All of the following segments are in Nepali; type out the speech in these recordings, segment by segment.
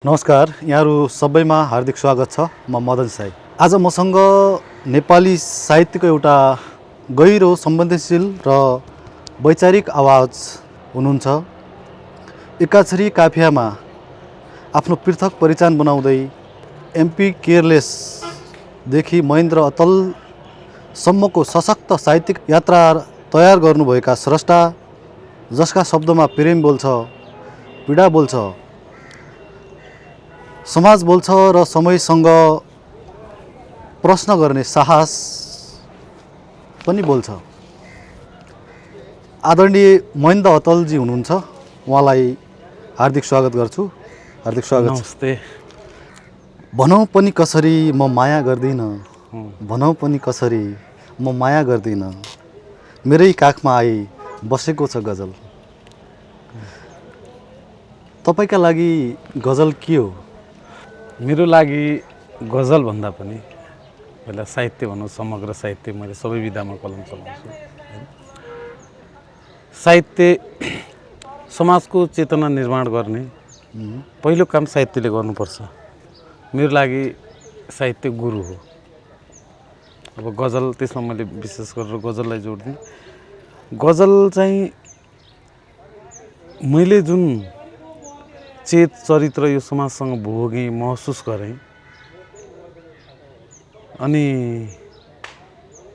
नमस्कार, यहाँहरु सबैमा हार्दिक स्वागत छ। म मदन साई। आज मसँग नेपाली साहित्यको एउटा गहिरो संवेदनशील र वैचारिक आवाज हुनुहुन्छ। एकाछरी काफियामा आफ्नो पृथक परिचान बनाउँदै एमपी केयरलेस देखि महेन्द्र अतल सम्मको सशक्त साहित्यिक यात्रा तयार गर्नुभएका स्रष्टा, जसका शब्दमा प्रेम बोल्छ, पीडा बोल्छ, समाज बोल्छ र समयसँग प्रश्न गर्ने साहस पनि बोल्छ। आदरणीय महेन्द्र अतलजी हुनुहुन्छ। उहाँलाई हार्दिक स्वागत गर्छु। हार्दिक स्वागत। नमस्ते। भनौँ पनि कसरी म माया गर्दिन, भनौँ पनि कसरी म माया गर्दिन, मेरै काखमा आई बसेको छ गजल। तपाईका लागि गजल के हो? मेरो लागि गजल भन्दा पनि पहिला साहित्य भनौँ, समग्र साहित्य। मैले सबै विधामा कलम चलाउँछु। साहित्य समाजको चेतना निर्माण गर्ने पहिलो काम साहित्यले गर्नुपर्छ। मेरो लागि साहित्य गुरु हो। अब गजल, त्यसमा मैले विशेष गरेर गजललाई जोड दिएँ। गजल चाहिँ मैले जुन चेत चरित्र यो समाजसँग भोगेँ, महसुस गरेँ, अनि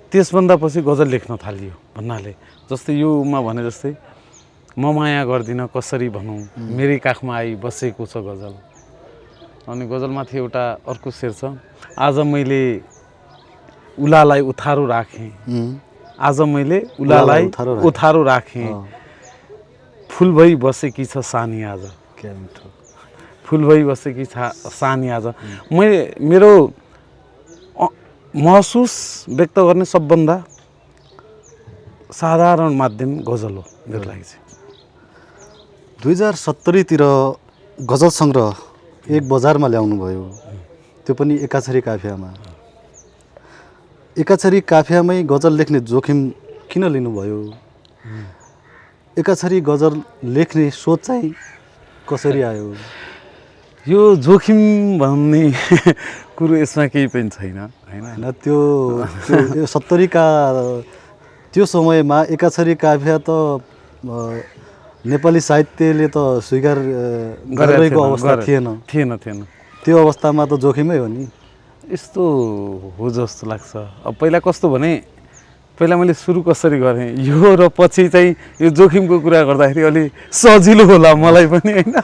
त्यसभन्दा पछि गजल लेख्न थालियो भन्नाले, जस्तै योमा भने जस्तै म माया गर्दिन कसरी भनौँ, मेरै काखमा आई बसेको छ गजल। अनि गजलमाथि एउटा अर्को शेर छ, आज मैले उलालाई उथारो राखेँ, आज मैले उलालाई उथारो राखेँ, फुल भई बसेकी छ सानी आज, फुल भई बसेकी छ सानी आज। मेरो महसुस व्यक्त गर्ने सबभन्दा साधारण माध्यम गजल हो मेरो लागि चाहिँ। 2070 तिर गजल संग्रह एक बजारमा ल्याउनु भयो, त्यो पनि एकाछरी काफियामा। एकाछरी काफियामै गजल लेख्ने जोखिम किन लिनुभयो? एकाछरी गजल लेख्ने सोच चाहिँ कसरी आयो? यो जोखिम भन्ने कुरो यसमा केही पनि छैन, हैन। त्यो 70 का त्यो समयमा एकाछरी काफिया त नेपाली साहित्यले त स्वीकार गरेको अवस्था थिएन। त्यो अवस्थामा त जोखिमै हो नि। यस्तो हो जस्तो लाग्छ। अब पहिला कस्तो भने, पहिला मैले सुरु कसरी गरेँ यो र पछि चाहिँ यो जोखिमको कुरा गर्दाखेरि अलि सजिलो होला मलाई पनि, हैन,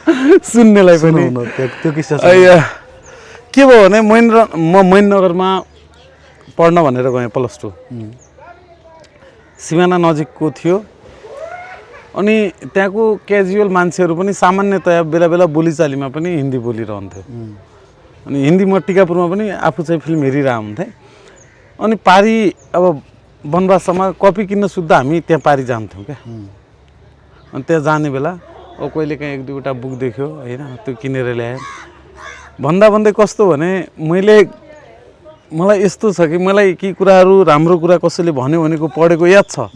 सुन्नेलाई पनि। त्यो किस्सा के भयो भने, म महेन्द्रनगरमा पढ्न भनेर गएँ +2। सिमाना नजिकको थियो। अनि त्यहाँको क्याजुअल मान्छेहरू पनि सामान्यतया बेला बेला बोलीचालीमा पनि हिन्दी बोलिरहन्थ्यो। अनि हिन्दी म टिकापुरमा पनि आफू चाहिँ फिल्म हेरिरह हुन्थेँ। अनि पारी अब वनवासमा कपी किन्न सुत्दा हामी त्यहाँ पारी जान्थ्यौँ क्या। अनि त्यहाँ जाने बेला अब कहिले काहीँ एक दुईवटा बुक देख्यो, होइन, त्यो किनेर ल्याएँ। भन्दै कस्तो भने, मलाई यस्तो छ कि मलाई केही कुराहरू, राम्रो कुरा कसैले भन्यो भनेको पढेको याद छ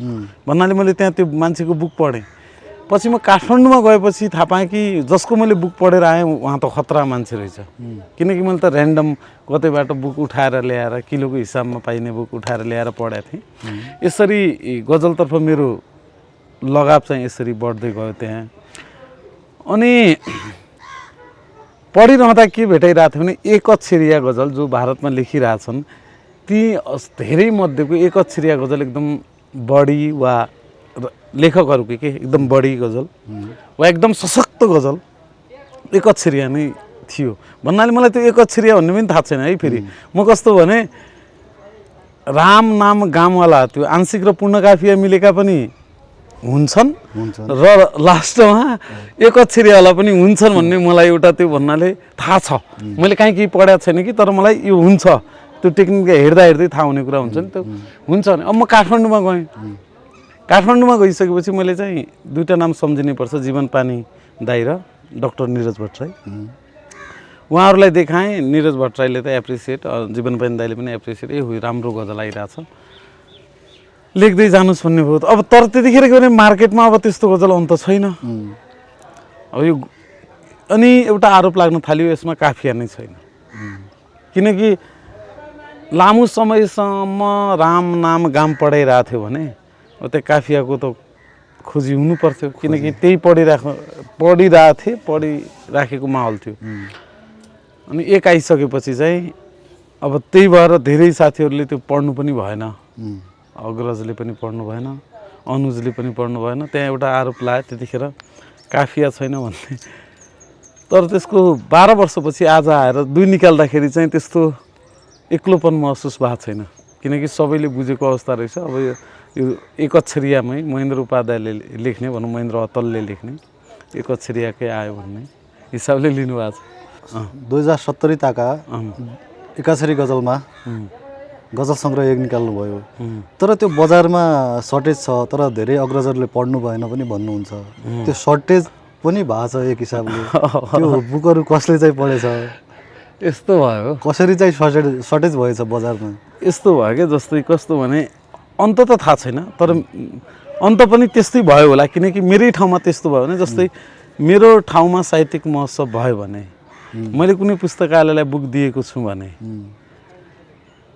भन्नाले मैले त्यहाँ त्यो मान्छेको बुक पढेँ। पछि म काठमाडौँमा गएपछि थाहा पाएँ कि जसको मैले बुक पढेर आएँ उहाँ त खतरा मान्छे रहेछ। किनकि मैले त ऱ्यान्डम कतैबाट बुक उठाएर ल्याएर, किलोको हिसाबमा पाइने बुक उठाएर ल्याएर पढेको थिएँ। यसरी गजलतर्फ मेरो लगाव चाहिँ यसरी बढ्दै गयो त्यहाँ। अनि पढिरहँदा के भेटाइरहेको थियो भने, एक अक्षरिया गजल जो भारतमा लेखिरहेछन् ती धेरै मध्येको एक अक्षरिया गजल एकदम बढी, वा लेखकहरूको के एकदम बढी गजल वा एकदम सशक्त गजल एक अक्षरिया नै थियो भन्नाले मलाई त्यो एक अक्षरिया भन्ने पनि थाहा छैन है। फेरि म कस्तो भने, राम नाम गामवाला त्यो आंशिक र पूर्ण काफिया मिलेका पनि हुन्छन् र लास्टमा एक अक्षरियावाला पनि हुन्छन् भन्ने मलाई एउटा त्यो भन्नाले थाहा छ। मैले कहीँ केही पढाएको छैन कि, तर मलाई यो हुन्छ, त्यो टेक्निक हेर्दै थाहा हुने कुरा हुन्छ नि, त्यो हुन्छ भने। अब म काठमाडौँमा गएँ। काठमाडौँमा गइसकेपछि मैले चाहिँ दुईवटा नाम सम्झिनै पर्छ, जीवन पानी दाइ र डाक्टर निरज भट्टराई। उहाँहरूलाई देखाएँ। निरज भट्टराईले त एप्रिसिएट, जीवन पानी दाइले पनि एप्रिसिएट, ए हो राम्रो गजल आइरहेछ, लेख्दै जानुस् भन्ने भयो। अब तर त्यतिखेर के भने मार्केटमा अब त्यस्तो गजल अन्त छैन। अब यो अनि एउटा आरोप लाग्न थाल्यो यसमा काफिया नै छैन, किनकि लामो समयसम्म राम नाम गाम पढाइरहेको थियो भने त्यो काफियाको त खोजी हुनु पर्थ्यो, किनकि त्यही पढिरहेको थिए, पढिराखेको माहौल थियो। अनि एक आइसकेपछि चाहिँ अब त्यही भएर धेरै साथीहरूले त्यो पढ्नु पनि भएन, अग्रजले पनि पढ्नु भएन, अनुजले पनि पढ्नु भएन। त्यहाँ एउटा आरोप लाग्यो त्यतिखेर काफिया छैन भन्ने। तर त्यसको 12 वर्षपछि आज आएर 2 निकाल्दाखेरि चाहिँ त्यस्तो एक्लोपन महसुस भएको छैन, किनकि सबैले बुझेको अवस्था रहेछ। अब यो एक अक्षरियामै महेन्द्र उपाध्यायले लेख्ने भनौँ, महेन्द्र अत्तलले लेख्ने एक अक्षरियाकै आयो भन्ने हिसाबले लिनुभएको छ। 2070 ताका एकाक्षरी गजलमा गजल सङ्ग्रह 1 निकाल्नुभयो, तर त्यो बजारमा सर्टेज छ, तर धेरै अग्रजहरूले पढ्नु भएन पनि भन्नुहुन्छ। त्यो सर्टेज पनि भएको छ एक हिसाबले, त्यो बुकहरू कसले चाहिँ पढेछ, यस्तो भयो कसरी चाहिँ सर्टेज भएछ बजारमा? यस्तो भयो क्या, जस्तै कस्तो भने अन्त त थाहा छैन, तर अन्त पनि त्यस्तै भयो होला, किनकि मेरै ठाउँमा त्यस्तो भयो भने, जस्तै मेरो ठाउँमा साहित्यिक महोत्सव भयो भने, मैले कुनै पुस्तकालयलाई बुक दिएको छु भने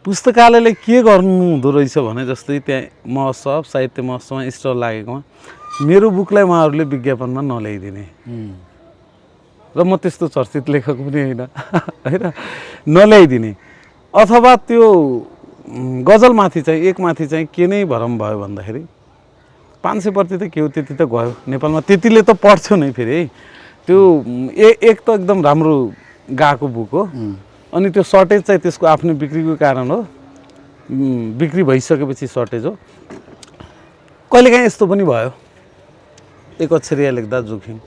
पुस्तकालयले के गर्नु हुँदो रहेछ भने, जस्तै त्यहाँ महोत्सव साहित्य महोत्सवमा स्टल लागेकोमा मेरो बुकलाई उहाँहरूले विज्ञापनमा नल्याइदिने, र म त्यस्तो चर्चित लेखक पनि होइन होइन, नल्याइदिने, अथवा त्यो गजलमाथि चाहिँ एकमाथि चाहिँ के नै भरम भयो भन्दाखेरि 500 प्रति त के हो त्यति त गयो नेपालमा, त्यतिले त पढ्थ्यो नै फेरि त्यो एक त एकदम राम्रो गएको बुक हो, अनि त्यो सर्टेज चाहिँ त्यसको आफ्नो बिक्रीको कारण हो, बिक्री भइसकेपछि सर्टेज हो। कहिलेकाहीँ यस्तो पनि भयो, एक अक्षरिया लेख्दा जोखिम।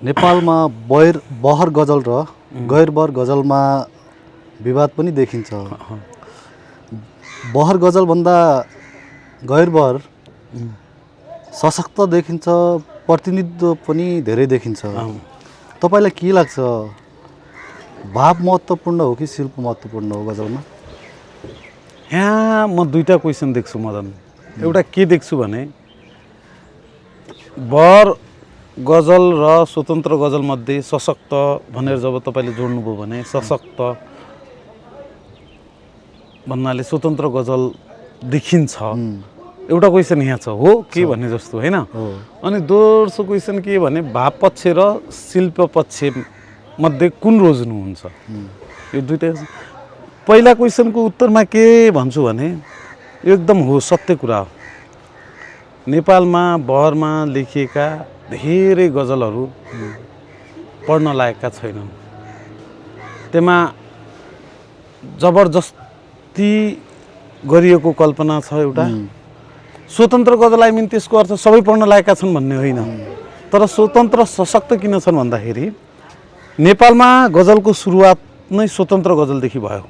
नेपालमा बहर गजल र गैरबहर गजलमा विवाद पनि देखिन्छ। बहर गजल भन्दा गैरबहर सशक्त देखिन्छ, प्रतिनिधित्व पनि धेरै देखिन्छ। तपाईँलाई के लाग्छ, भाव महत्त्वपूर्ण हो कि शिल्प महत्त्वपूर्ण हो गजलमा? यहाँ म 2टा क्वेसन देख्छु मदन। एउटा के देख्छु भने, बहर गजल र स्वतन्त्र गजल मध्ये सशक्त भनेर जब तपाईँले जोड्नुभयो भने, सशक्त भन्नाले स्वतन्त्र गजल देखिन्छ, एउटा क्वेसन यहाँ छ हो के भन्ने जस्तो होइन। अनि दोस्रो क्वेसन के भने, भाव पक्ष र शिल्प पक्ष मध्ये कुन रोज्नुहुन्छ? यो 2टा। पहिला क्वेसनको उत्तरमा के भन्छु भने, यो एकदम हो, सत्य कुरा हो। नेपालमा बहरमा लेखिएका धेरै गजलहरू पढ्न लायकका छैनन्। त्यसमा जबरजस्ती गरिएको कल्पना छ एउटा। स्वतन्त्र गजल आई मिन त्यसको अर्थ सबै पढ्न लायकका छन् भन्ने होइन, तर स्वतन्त्र सशक्त किन छन् भन्दाखेरि नेपालमा गजलको सुरुवात नै स्वतन्त्र गजलदेखि भयो।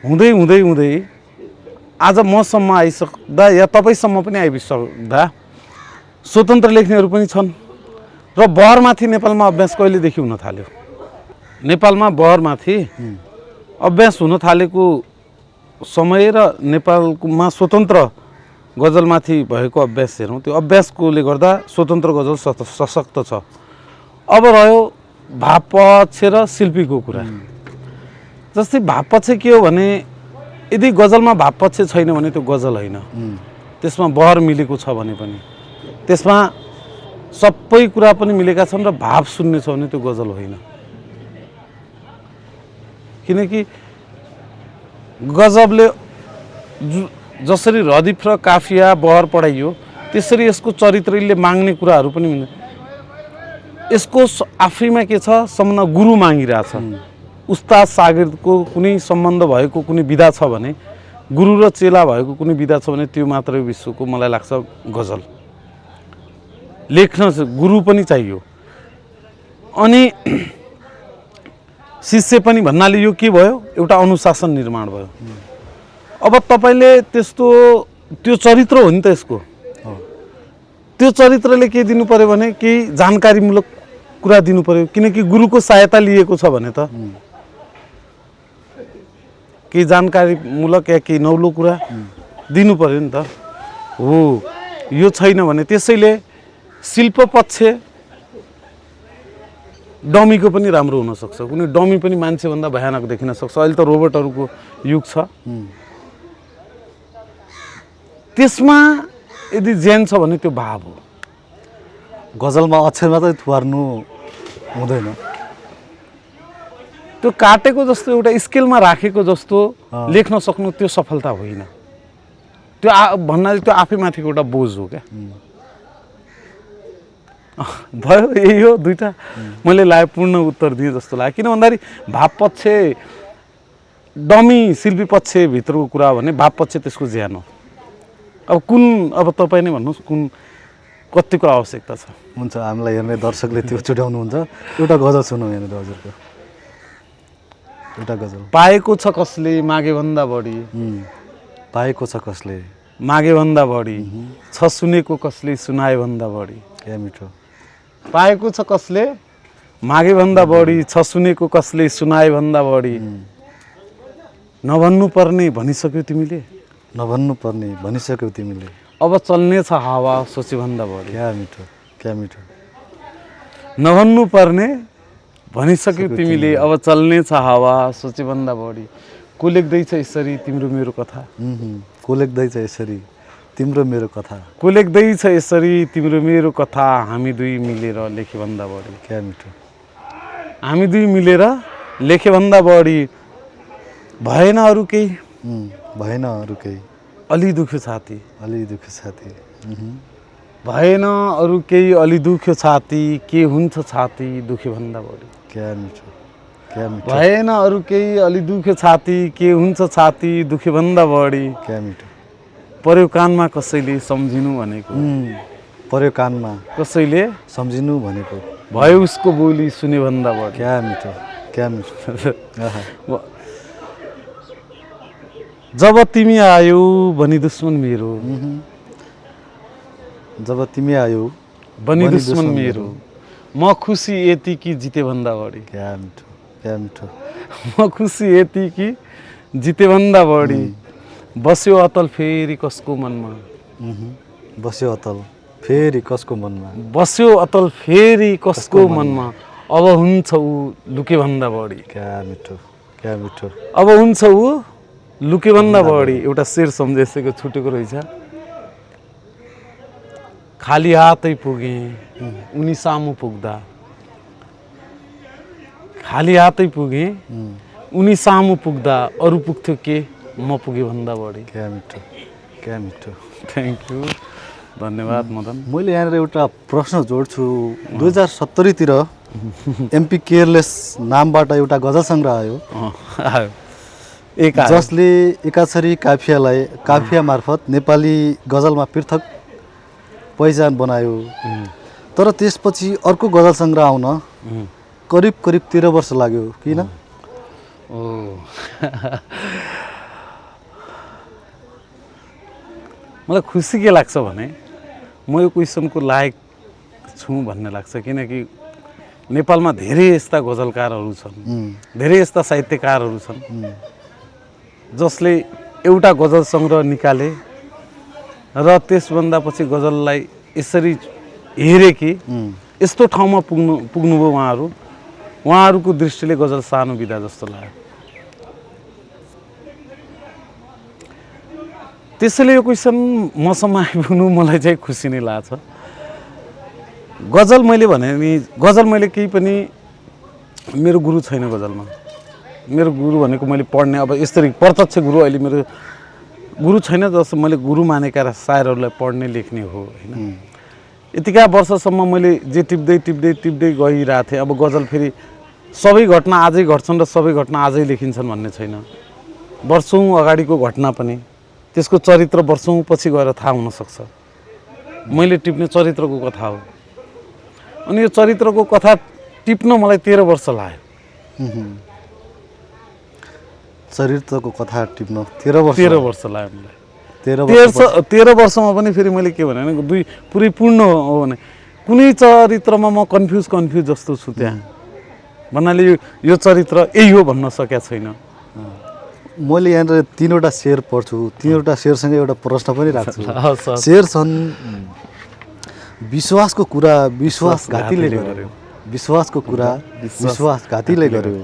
हुँदै हुँदै हुँदै आज मसम्म आइसक्दा या तपाईँसम्म पनि आइसक्दा स्वतन्त्र लेख्नेहरू पनि छन्। र बहरमाथि नेपालमा अभ्यास कहिलेदेखि हुन थाल्यो? नेपालमा बहरमाथि अभ्यास हुन थालेको समय र नेपालमा स्वतन्त्र गजलमाथि भएको अभ्यास हेरौँ, त्यो अभ्यासकोले गर्दा स्वतन्त्र गजल सशक्त छ। अब रह्यो भाव पक्ष र शिल्पीको कुरा। जस्तै भाव पक्ष के हो भने, यदि गजलमा भाव पक्ष छैन भने त्यो गजल होइन। त्यसमा बहर मिलेको छ भने पनि, त्यसमा सबै कुरा पनि मिलेका छन् र भाव शून्य छ भने त्यो गजल होइन। किनकि गजबले जसरी रदिफ र काफिया बहर पढाइयो, त्यसरी यसको चरित्रले माग्ने कुराहरू पनि मिल्छ। यसको आफैमा के छ, सम्बन्ध गुरु मागिरहेछ। उस्ताद शागिर्दको कुनै सम्बन्ध भएको कुनै विधा छ भने, गुरु र चेला भएको कुनै विधा छ भने, त्यो मात्रै विश्वको मलाई लाग्छ गजल। लेख्न गुरु पनि चाहियो, अनि शिष्य पनि भन्नाले यो के भयो, एउटा अनुशासन निर्माण भयो। अब तपाईँले त्यस्तो त्यो चरित्र हो नि त यसको, त्यो चरित्रले के दिनु पर्यो भने केही जानकारीमूलक कुरा दिनु पर्यो, किनकि गुरुको सहायता लिएको छ भने त केही जानकारीमूलक या केही नौलो कुरा दिनु पर्यो नि त। हो, यो छैन भने त्यसैले शिल्प पक्ष डमीको पनि राम्रो हुनसक्छ, कुनै डमी पनि मान्छेभन्दा भयानक देखिन सक्छ। अहिले त रोबोटहरूको युग छ, त्यसमा यदि ज्यान छ भने त्यो भाव हो। गजलमा अक्षर मात्रै थुपार्नु हुँदैन, त्यो काटेको जस्तो एउटा स्केलमा राखेको जस्तो लेख्न सक्नु त्यो सफलता होइन। त्यो भन्नाले त्यो आफै माथिको एउटा बोझ हो क्या। भयो, यही हो दुईटा मैले लाए पूर्ण उत्तर दिएँ जस्तो लाग्यो। किन भन्दाखेरि भाव पक्ष डमी शिल्पी पक्ष भित्रको कुरा हो भने भाव पक्ष त्यसको ज्यान हो। अब कुन, अब तपाईँ नै भन्नुहोस् कुन कतिको आवश्यकता छ। हुन्छ, हामीलाई हेर्ने दर्शकले त्यो छुट्याउनुहुन्छ। एउटा गजल सुनौँ यहाँनिर हजुरको, एउटा गजल। पाएको छ कसले मागेभन्दा बढी, पाएको छ कसले मागेभन्दा बढी, छ सुनेको कसले सुनाएभन्दा बढी। क्या मिठो। पाएको छ कसले मागेभन्दा बढी, छ सुनेको कसले सुनाएभन्दा बढी, नभन्नु पर्ने भनिसक्यौ तिमीले, नभन्नु पर्ने भनिसक्यौ तिमीले, अब चल्ने छ हावा सोचेभन्दा बढी। क्या मिठो, क्या मिठो। नभन्नु पर्ने भनिसक्यौ तिमीले, अब चल्ने छ हावा सोचेभन्दा बढी। को लेख्दैछ यसरी तिम्रो मेरो कथा, को लेख्दैछ यसरी तिम्रो मेरो कथा, को लेख्दैछ यसरी तिम्रो मेरो कथा, हामी दुई मिलेर लेखेभन्दा बढी। क्या मिठो। हामी दुई मिलेर लेखेभन्दा बढी, भएन अरू केही, भएन अरू केही, अलि दुख्यो छाती, अलि दुख्यो छाती, भएन अरू केही, अलि दुख्यो छाती, के हुन्छ छाती दुख्योभन्दा बढी। क्या मिठो, क्या मिठो। भएन अरू केही, अलि दुख्यो छाती, के हुन्छ छाती दुख्योभन्दा बढी। क्या मिठो। पर्यो कानमा कसैले सम्झिनु भनेको, पर्यो कानमा कसैले सम्झिनु भनेको, भयो उसको बोली सुनेभन्दा बढी। क्या मिठो, क्या मिठो। जब तिमी आयौ बनी दुश्मन मेरो, जब तिमी आयौ बनी दुश्मन मेरो, म खुसी यति कि जितेभन्दा बढी। क्या मिठो, क्या मिठो। म खुसी यति कि जितेभन्दा बढी, बस्यो अतल फेरि कसको मनमा, बस्यो अतल फेरि कसको मनमा, बस्यो अतल फेरि कसको मनमा, अब हुन्छ ऊ लुकेभन्दा बढी। क्या मिठो, क्या मिठो। अब हुन्छ ऊ लुकेभन्दा बढी। एउटा शेर सम्झेसेको छुटेको रहेछ। खाली हातै पुगे उनी सामु पुग्दा, खाली हातै पुगे उनी सामु पुग्दा, अरू पुग्थ्यो के म पुगे भन्दा बढी। क्या मिठो, क्या मिठो। थ्याङ्क यू, धन्यवाद मदन। मैले यहाँनिर एउटा प्रश्न जोड्छु। 2070 एमपी केयरलेस नामबाट एउटा गजल सङ्ग्रह आयो, जसले एकाक्षरी काफियालाई काफिया मार्फत नेपाली गजलमा पृथक पहिचान बनायो। तर त्यसपछि अर्को गजल सङ्ग्रह आउन करिब 13 वर्ष लाग्यो, किन? मलाई खुसी के लाग्छ भने म यो क्वेसनको लायक छु भन्ने लाग्छ। किनकि नेपालमा धेरै यस्ता गजलकारहरू छन्, धेरै यस्ता साहित्यकारहरू छन् जसले एउटा गजल सङ्ग्रह निकाले र त्यसभन्दा पछि गजललाई यसरी हेरे कि यस्तो ठाउँमा पुग्नुभयो उहाँहरूको दृष्टिले गजल सानो बिदा जस्तो लाग्यो। त्यसैले यो क्वेसन मसम्म आइपुग्नु मलाई चाहिँ खुसी नै लाग्छ। गजल मैले भने नि, गजल मैले केही पनि, मेरो गुरु छैन गजलमा। मेरो गुरु भनेको मैले पढ्ने, अब यसरी प्रत्यक्ष गुरु अहिले मेरो गुरु छैन, जस्तो मैले गुरु मानेका सायरहरूलाई पढ्ने लेख्ने हो होइन। यतिका वर्षसम्म मैले जे टिप्दै टिप्दै टिप्दै गइरहेको थिएँ। अब गजल फेरि सबै घटना आजै घट्छन् र सबै घटना आजै लेखिन्छन् भन्ने छैन। वर्षौँ अगाडिको घटना पनि त्यसको चरित्र वर्षौँ पछि गएर थाहा हुनसक्छ। मैले टिप्ने चरित्रको कथा हो, अनि यो चरित्रको कथा टिप्न मलाई 13 वर्ष लाग्यो। चरित्रको कथा टिप्न 13 वर्ष लाग्यो मलाई। 13 वर्षमा पनि फेरि मैले के भने दुई पुरै पूर्ण हो भने कुनै चरित्रमा म कन्फ्युज जस्तो छु त्यहाँ भन्नाले यो चरित्र यही हो भन्न सकेको छैन। मैले यहाँनिर 3वटा शेर पढ्छु, 3वटा शेरसँगै एउटा प्रश्न पनि राख्छु। शेर छन्, विश्वासको कुरा विश्वासघातीले गर्यो, विश्वासको कुरा विश्वासघातीले गर्यो।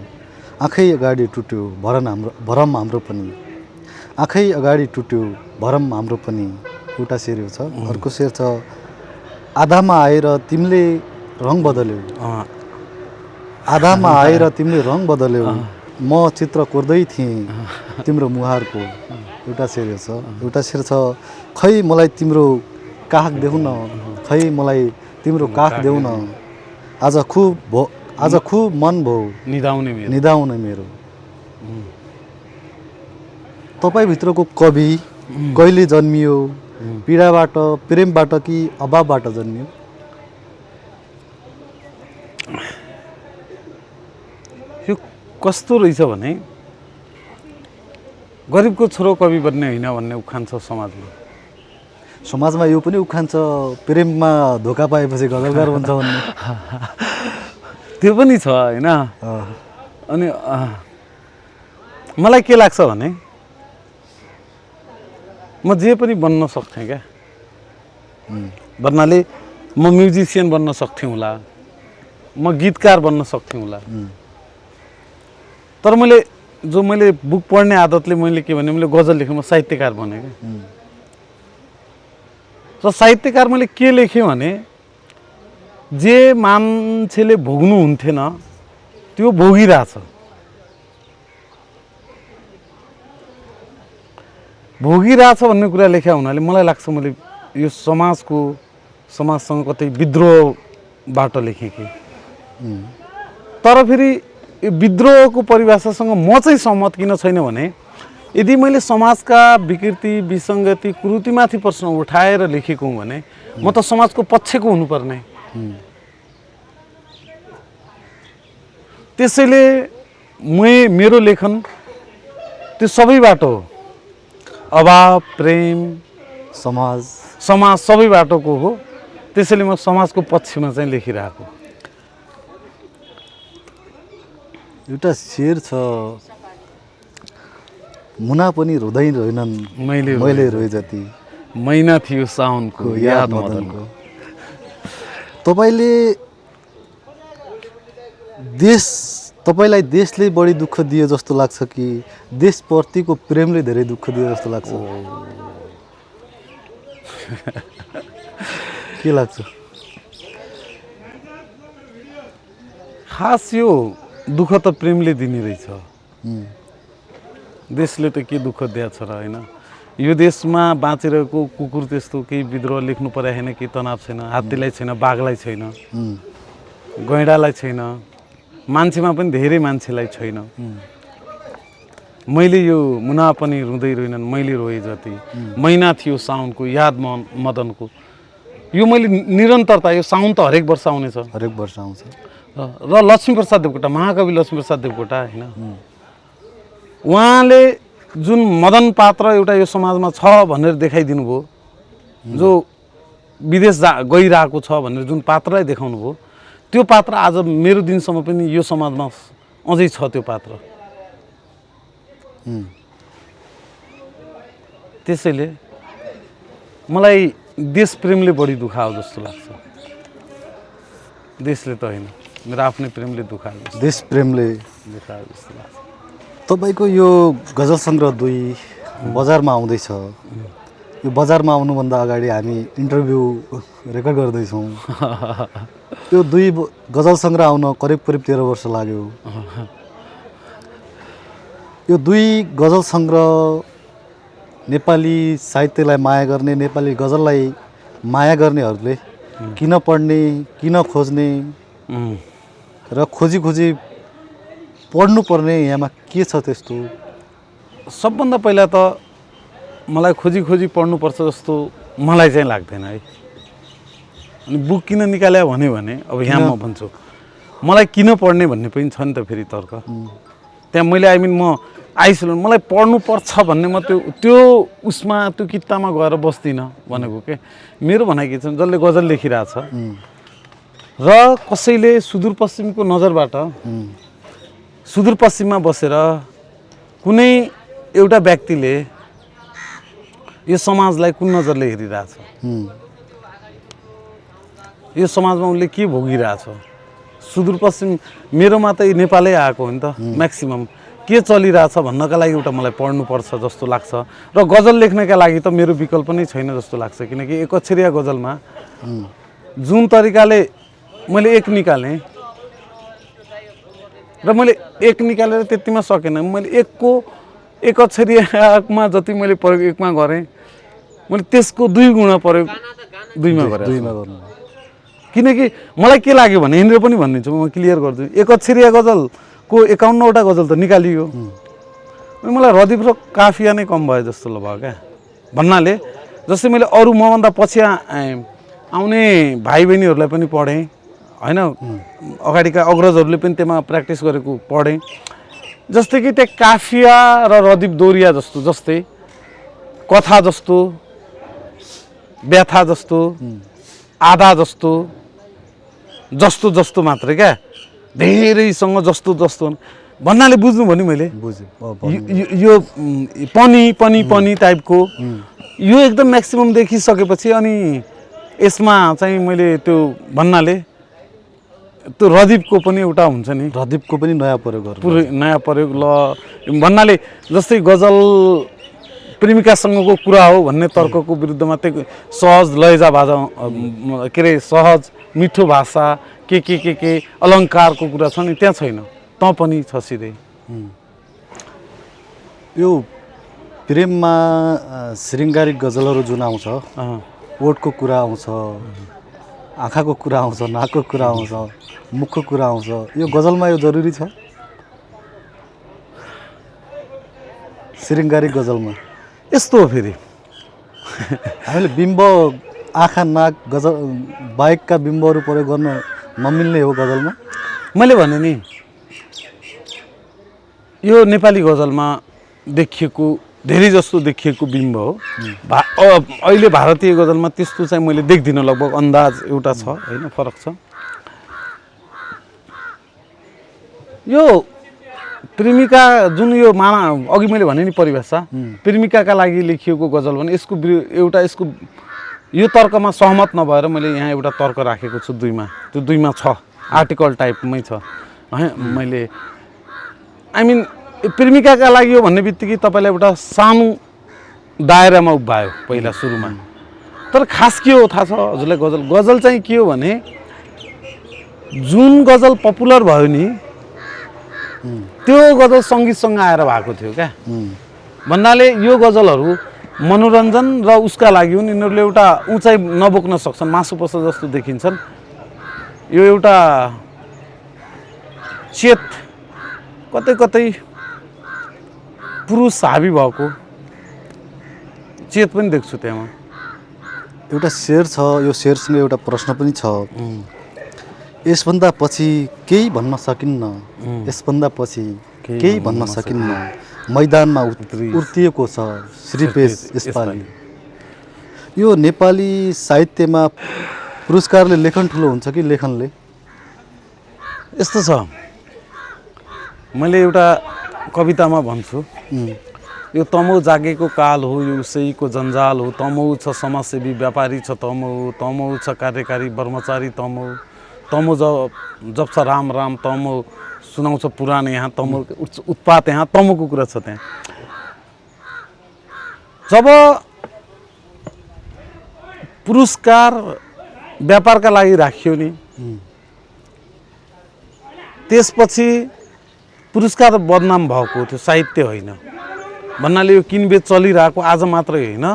आँखै अगाडि टुट्यो भरम हाम्रो पनि, आँखै अगाडि टुट्यो भरम हाम्रो पनि एउटा शेर छ। अर्को शेर छ आधामा आएर तिमीले रङ बदल्यौ, आधामा आएर तिमीले रङ बदल्यौ, म चित्र कोर्दै थिएँ तिम्रो मुहारको एउटा शेर छ। एउटा शेर छ खै मलाई तिम्रो काख देऊ न, खै मलाई तिम्रो काख देऊ न, आज खुब मन भयो निदाउने मेरो। तपाईभित्रको कवि कहिले जन्मियो, पीडाबाट प्रेमबाट कि अभावबाट जन्मियो? यो कस्तो रहेछ भने गरिबको छोरो कवि बन्ने होइन भन्ने उखान छ समाजमा यो पनि उखान छ प्रेममा धोका पाएपछि गजलकार बन्छ भन्ने। त्यो पनि छ होइन। अनि मलाई के लाग्छ भने म जे पनि बन्न सक्थेँ क्या, भन्नाले म म्युजिसियन बन्न सक्थेँ होला, म गीतकार बन्न सक्थेँ होला। तर मैले बुक पढ्ने आदतले मैले के भने मैले गजल लेखेँ, म साहित्यकार बनेँ क्या। र साहित्यकार मैले के लेखेँ भने जे मान्छेले भोग्नु हुन्थेन त्यो भोगिरहेछ, भन्ने कुरा लेख्या हुनाले मलाई लाग्छ मैले यो समाजसँग कतै विद्रोहबाट लेखेँ कि। तर फेरि यो विद्रोहको परिभाषासँग म चाहिँ सहमत किन छैन भने यदि मैले समाजका विकृति विसङ्गति कुरीतिमाथि प्रश्न उठाएर लेखेको हुँ भने म त समाजको पक्षको हुनुपर्ने। त्यसैले मेरो लेखन त्यो सबैबाट हो, अभाव प्रेम समाज सबैबाटको हो। त्यसैले म समाजको पक्षमा चाहिँ लेखिरहेको। एउटा शेर छ मुना पनि रुँदै रोइनन् मैले रोए जति, महिना थियो साउनको याद मदनको। तपाईलाई देशले बढी दुःख दियो जस्तो लाग्छ कि देशप्रतिको प्रेमले धेरै दुःख दियो जस्तो लाग्छ? के लाग्छ? खास यो दुःख त प्रेमले दिने रहेछ। देशले त के दुःख दिएछ र होइन। यो देशमा बाँचिरहेको कुकुर त्यस्तो केही विद्रोह लेख्नु परे होइन, केही तनाव छैन, हात्तीलाई छैन, बाघलाई छैन, गैँडालाई छैन, मान्छेमा पनि धेरै मान्छेलाई छैन। मैले यो मुना पनि रुँदै रोइनन् मैले रोए जति, महिना थियो साउनको याद मदनको, यो मैले निरन्तरता, यो साउन त हरेक वर्ष आउनेछ, हरेक वर्ष आउँछ। र लक्ष्मीप्रसाद देवकोटा, महाकवि लक्ष्मीप्रसाद देवकोटा होइन, उहाँले जुन मदन पात्र एउटा यो समाजमा छ भनेर देखाइदिनु भयो, जो विदेश गइरहेको छ भनेर जुन पात्रलाई देखाउनु भयो, त्यो पात्र आज मेरो दिनसम्म पनि यो समाजमा अझै छ त्यो पात्र। त्यसैले मलाई देश प्रेमले बढी दुखायो जस्तो लाग्छ, देशले त होइन, मेरो आफ्नै प्रेमले दुखायो, देश प्रेमले दुखायो जस्तो लाग्छ। तपाईको यो गजल सङ्ग्रह 2 बजारमा आउँदैछ। यो बजारमा आउनुभन्दा अगाडि हामी इन्टरभ्यू रेकर्ड गर्दैछौँ। यो 2 गजल सङ्ग्रह आउन करिब 13 वर्ष लाग्यो। यो 2 गजल सङ्ग्रह नेपाली साहित्यलाई माया गर्ने, नेपाली गजललाई माया गर्नेहरूले किन पढ्ने, किन खोज्ने र खोजी पढ्नुपर्ने यहाँमा के छ त्यस्तो? सबभन्दा पहिला त मलाई खोजी पढ्नुपर्छ जस्तो मलाई चाहिँ लाग्दैन है। अनि बुक किन निकाल्यो भने अब यहाँ म भन्छु मलाई किन पढ्ने भन्ने पनि छ नि त फेरि तर्क। त्यहाँ मैले म आइसोलेसन मलाई पढ्नुपर्छ भन्ने म त्यो उसमा त्यो किताबमा गएर बस्दिनँ भनेको के। मेरो भनाइ के छ, जसले गजल लेखिरहेछ र कसैले सुदूरपश्चिमको नजरबाट सुदूरपश्चिममा बसेर कुनै एउटा व्यक्तिले यो समाजलाई कुन नजरले हेरिरहेछ, यो समाजमा उसले के भोगिरहेछ, सुदूरपश्चिम मेरोमा त नेपालै आएको हो नि त म्याक्सिमम के चलिरहेछ भन्नका लागि एउटा मलाई पढ्नुपर्छ जस्तो लाग्छ र गजल लेख्नका लागि त मेरो विकल्प नै छैन जस्तो लाग्छ किनकि एक अक्षरिया गजलमा जुन तरिकाले मैले एक निकालेँ र मैले एक निकालेर त्यतिमा सकेन मैले एक अक्षरियामा जति मैले प्रयोग एकमा गरेँ मैले त्यसको 2 गुणा प्रयोग 2मा गरेँ किनकि मलाई के लाग्यो भने यिनीहरू पनि भनिदिन्छु म क्लियर गर्छु एक अक्षरिया गजलको 51वटा गजल त निकालियो मलाई रदीफ र काफिया नै कम भयो जस्तो भयो क्या भन्नाले जस्तै मैले अरू मभन्दा पछि आउने भाइ बहिनीहरूलाई पनि पढेँ होइन अगाडिका अग्रजहरूले पनि त्यसमा प्र्याक्टिस गरेको पढेँ जस्तै कि त्यो काफिया र रदीफ दोरिया जस्तै कथा जस्तो व्यथा जस्तो आधा जस्तो मात्रै क्या धेरैसँग जस्तो भन्नाले बुझ्नु भने मैले यो पनि टाइपको यो एकदम म्याक्सिमम देखिसकेपछि अनि यसमा चाहिँ मैले त्यो भन्नाले त्यो रदीफको पनि एउटा हुन्छ नि रदीफको पनि नयाँ प्रयोग गर्नु पुरै नयाँ प्रयोग ल भन्नाले जस्तै गजल प्रेमिकासँगको कुरा हो भन्ने तर्कको विरुद्धमा त्यो सहज लयजा भाषा के अरे सहज मिठो भाषा के अलङ्कारको कुरा छ नि त्यहाँ छैन त पनि छ सिधै यो प्रेममा श्रृङ्गारिक गजलहरू जुन आउँछ ओठको कुरा आउँछ आँखाको कुरा आउँछ नाकको कुरा आउँछ मुखको कुरा आउँछ यो गजलमा यो जरुरी छ श्रृङ्गारिक गजलमा यस्तो हो फेरि हामीले बिम्ब आँखा नाक गजल बाहेकका बिम्बहरू प्रयोग गर्न नमिल्ने हो गजलमा मैले भने नि यो नेपाली गजलमा देखिएको धेरै जस्तो देखिएको बिम्ब हो अहिले भारतीय गजलमा त्यस्तो चाहिँ मैले देख्दिनँ लगभग अन्दाज एउटा छ होइन फरक छ यो प्रेमिका जुन यो अघि मैले भने नि परिभाषा प्रेमिकाका लागि लेखिएको गजल भने यसको यो तर्कमा सहमत नभएर मैले यहाँ एउटा तर्क राखेको छु 2मा त्यो 2मा छ आर्टिकल टाइपमै छ है मैले आई मिन प्रेमिकाका लागि हो भन्ने बित्तिकै तपाईँलाई एउटा सानो दायरामा उभ्यायो पहिला सुरुमा तर खास के हो थाहा छ हजुरलाई गजल चाहिँ के हो भने जुन गजल पपुलर भयो नि त्यो गजल सङ्गीतसँग आएर भएको थियो क्या भन्नाले यो गजलहरू मनोरञ्जन र उसका लागि हुन् यिनीहरूले एउटा उचाइ नबोक्न सक्छन् मासु पस्छ जस्तो देखिन्छन् यो एउटा चेत कतै पुरुष हाबी भएको चेत पनि देख्छु त्यहाँ एउटा शेर छ यो शेरसँग एउटा प्रश्न पनि छ यसभन्दा पछि केही भन्न सकिन्न यसभन्दा पछि केही भन्न सकिन्न मैदानमा उर्तिएको छ श्रीपेश यसपालि यो नेपाली साहित्यमा पुरस्कारले लेखन ठुलो हुन्छ कि लेखनले यस्तो छ मैले एउटा कवितामा भन्छु यो तमो जागेको काल हो यो उसैको जन्जाल हो तमो छ समाजसेवी व्यापारी छ तमो छ कार्यकारी कर्मचारी तमो जप्छ राम तमो सुनाउँछ पुराण यहाँ तमो उत्पात यहाँ तमोको कुरा छ त्यहाँ जब पुरस्कार व्यापारका लागि राखियो नि त्यसपछि पुरस्कार बदनाम भएको थियो साहित्य होइन भन्नाले यो किनबेच चलिरहेको आज मात्रै होइन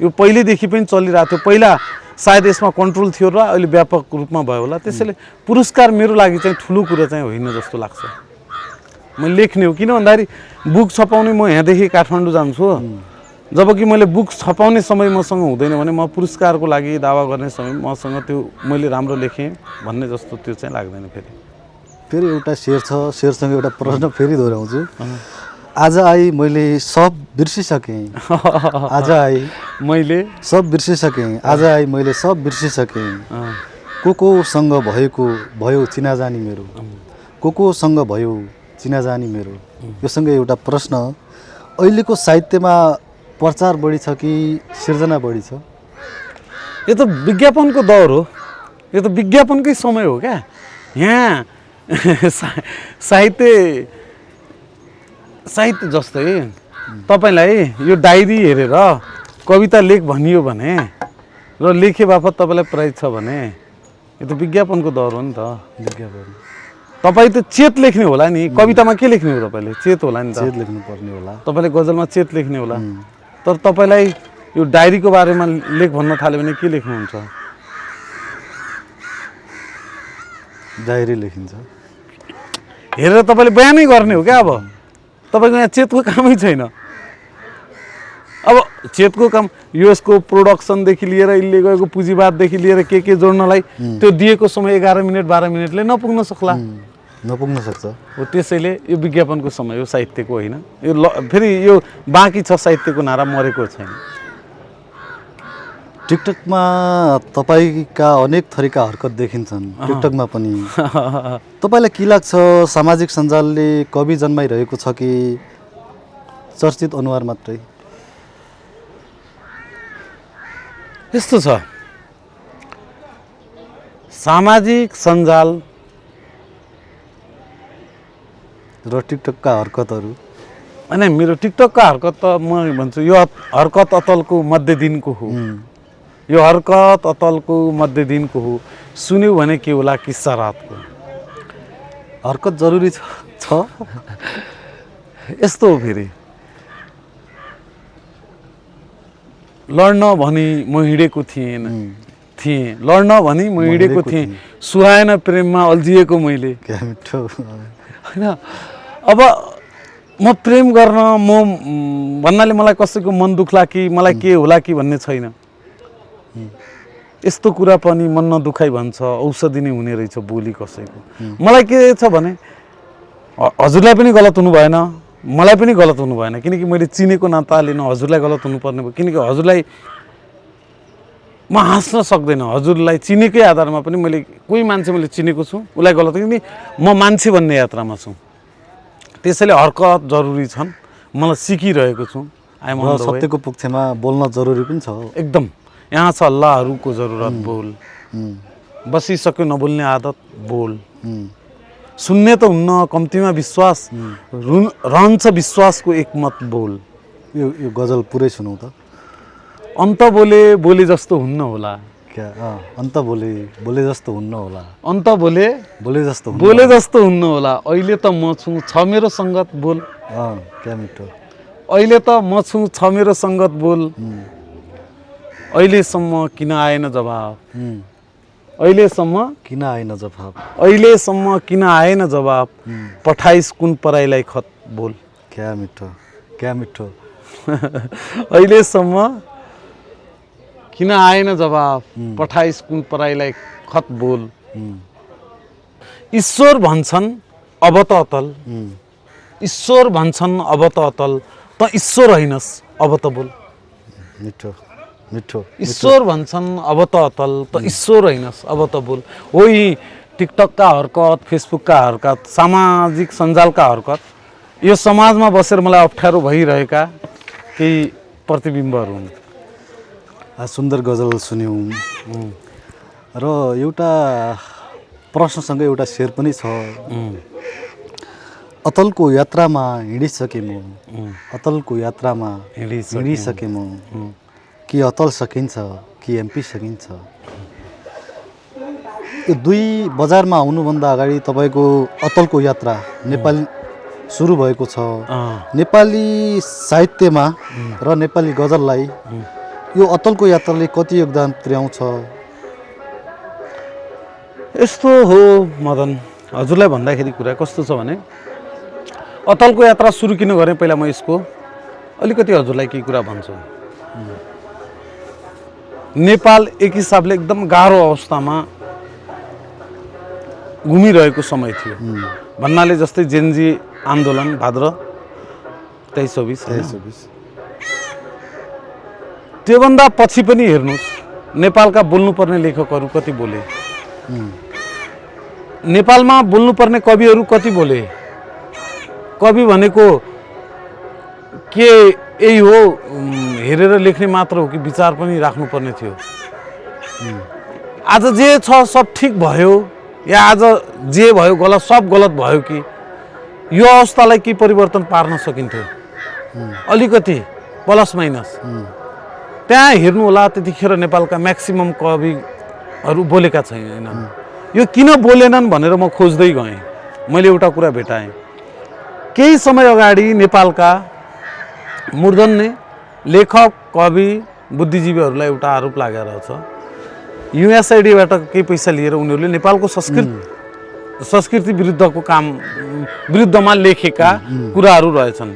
यो पहिलेदेखि पनि चलिरहेको थियो पहिला सायद यसमा कन्ट्रोल थियो र अहिले व्यापक रूपमा भयो होला त्यसैले पुरस्कार मेरो लागि चाहिँ ठुलो कुरा चाहिँ होइन जस्तो लाग्छ मैले लेख्ने हो किन भन्दाखेरि बुक छपाउने म यहाँदेखि काठमाडौँ जान्छु जबकि मैले बुक छपाउने समय मसँग हुँदैन भने म पुरस्कारको लागि दावा गर्ने समय मसँग त्यो मैले राम्रो लेखेँ भन्ने जस्तो त्यो चाहिँ लाग्दैन फेरि एउटा शेर छ शेरसँग एउटा प्रश्न फेरि दोहोऱ्याउँछु आज आई मैले सब बिर्सिसकेँ आज आई मैले सब बिर्सिसकेँ आज आई मैले सब बिर्सिसकेँ कोसँग भयो चिनाजानी मेरो कोसँग भयो चिनाजानी मेरो योसँग एउटा प्रश्न अहिलेको साहित्यमा प्रचार बढी छ कि सिर्जना बढी छ यो त विज्ञापनको दौर हो यो त विज्ञापनकै समय हो क्या यहाँ साहित्य जस्तै तपाईँलाई यो डायरी हेरेर कविता लेख भनियो भने र लेखे बापत तपाईँलाई प्राइज छ भने यो त विज्ञापनको दर हो नि त। विज्ञापन तपाईँ त चेत लेख्ने होला नि, कवितामा के लेख्ने हो तपाईँले? चेत होला नि त। चेत लेख्नु पर्ने होला। तपाईँले गजलमा चेत लेख्ने होला, तर तपाईँलाई यो डायरीको बारेमा लेख भन्न थाल्यो भने के लेख्नुहुन्छ? डायरी लेखिन्छ। हेरेर तपाईँले बयानै गर्ने हो क्या? अब तपाईँको यहाँ चेतको कामै छैन। अब चेतको काम यसको प्रोडक्सनदेखि लिएर यसले गएको पुँजीवाददेखि लिएर के जोड्नलाई त्यो दिएको समय 11 मिनट 12 मिनटले नपुग्न सक्ला, नपुग्न सक्छ। हो त्यसैले यो विज्ञापनको समय हो, साहित्यको होइन। यो फेरि यो बाँकी छ, साहित्यको नारा मरेको छैन। टिकटकमा तपाईँका अनेक थरीका हरकत देखिन्छन् टिकटकमा पनि। तपाईँलाई के लाग्छ, सामाजिक सञ्जालले कवि जन्माइरहेको छ कि चर्चित अनुहार मात्रै? यस्तो छ, सामाजिक सञ्जाल र टिकटकका हरकतहरू। अनि मेरो टिकटकका हरकत त म भन्छु यो हरकत अतलको मध्य दिनको हो। यो हरकत अतलको मध्य दिनको हो, सुन्यो भने के होला किस्सा रातको। हरकत जरुरी छ। यस्तो हो, फेरि लड्न भनी म हिँडेको थिएँ, लड्न भनी म हिँडेको थिएँ, सुहाएन प्रेममा अल्झिएको मैले। क्या मिठो होइन। अब म प्रेम गर्न म भन्नाले मलाई कसैको मन दुख्ला कि मलाई के होला कि भन्ने छैन। यस्तो कुरा पनि मन नदुखाइ भन्छ, औषधि नै हुने रहेछ बोली कसैको। मलाई के छ भने हजुरलाई पनि गलत हुनु भएन, मलाई पनि गलत हुनु भएन, किनकि मैले चिनेको नाताले न हजुरलाई गलत हुनुपर्ने भयो, किनकि हजुरलाई म हाँस्न सक्दैन। हजुरलाई चिनेकै आधारमा पनि मैले कोही मान्छे मैले चिनेको छु उसलाई गलत, किनकि म मान्छे भन्ने यात्रामा छु। त्यसैले हरकत जरुरी छन्, मलाई सिकिरहेको छु। सत्यको पक्षमा बोल्न जरुरी पनि छ। एकदम। यहाँ छ अल्लाहहरूको जरुरत, बोल। बसिसक्यो नबोल्ने आदत, बोल। सुन्ने त हुन्न, कम्तीमा विश्वास रहन्छ, विश्वासको एकमत, बोल। यो गजल पुरै सुनौ त। अन्त बोले बोले जस्तो हुन्न होला। क्या? अन्त बोले जस्तो हुन्न होला। अन्त बोले जस्तो हुन्न होला। अहिले त म छु, छ मेरो सङ्गत, बोल। क्या मिठो। अहिले त म छु, छ मेरो सङ्गत, बोल। अहिलेसम्म किन आएन जवाब, अहिलेसम्म किन आएन जवाब, पठाइस कुन पराईलाई खत, बोल। क्या मिठो, क्या मिठो। अहिलेसम्म किन आएन जवाब, पठाइस कुन पराईलाई खत, बोल। ईश्वर भन्छन् अब त अतल, ईश्वर भन्छन् अब त अतल, त ईश्वर होइनस् अब त बोल। मिठो मिठो। ईश्वर भन्छन् अब त अतल, त ईश्वर होइनस् अब त बोल। हो यी टिकटकका हरकत, फेसबुकका हरकत, सामाजिक सञ्जालका हरकत, यो समाजमा बसेर मलाई अप्ठ्यारो भइरहेका केही प्रतिबिम्बहरू हुन्। सुन्दर गजल सुन्यौँ र एउटा प्रश्नसँग एउटा शेर पनि छ। अतलको यात्रामा हिँडिसके म, अतलको यात्रामा हिँडिसके म, कि अतल सकिन्छ कि एमपी सकिन्छ। यो दुई बजारमा आउनुभन्दा अगाडि तपाईँको अतलको यात्रा नेपाल सुरु भएको छ। नेपाली साहित्यमा र नेपाली गजललाई यो अतलको यात्राले कति योगदान पुर्याउँछ? यस्तो हो मदन, हजुरलाई भन्दाखेरि कुरा कस्तो छ भने अतलको यात्रा सुरु किन गरेँ, पहिला म यसको अलिकति हजुरलाई केही कुरा भन्छु। नेपाल एक हिसाबले एकदम गाह्रो अवस्थामा घुमिरहेको समय थियो। भन्नाले जस्तै जेनजी आन्दोलन भाद्र 23-24, त्योभन्दा पछि पनि हेर्नुहोस् नेपालका बोल्नुपर्ने लेखकहरू कति बोले, नेपालमा बोल्नुपर्ने कविहरू कति बोले। कवि भनेको के यही हो, हेरेर लेख्ने मात्र हो कि विचार पनि राख्नुपर्ने थियो। आज जे छ सब ठिक भयो, या आज जे भयो गलत सब गलत भयो कि यो अवस्थालाई के परिवर्तन पार्न सकिन्थ्यो अलिकति प्लस माइनस त्यहाँ हेर्नु होला त्यतिखेर नेपालका म्याक्सिमम कविहरू बोलेका छैनन् यो किन बोलेनन् भनेर म खोज्दै गएँ मैले एउटा कुरा भेटाएँ केही समय अगाडि नेपालका मूर्धन्य लेखक कवि बुद्धिजीवीहरूलाई एउटा आरोप लागेर छ युएसआइडीबाट केही पैसा लिएर उनीहरूले नेपालको संस्कृति विरुद्धको काम विरुद्धमा लेखेका कुराहरू रहेछन्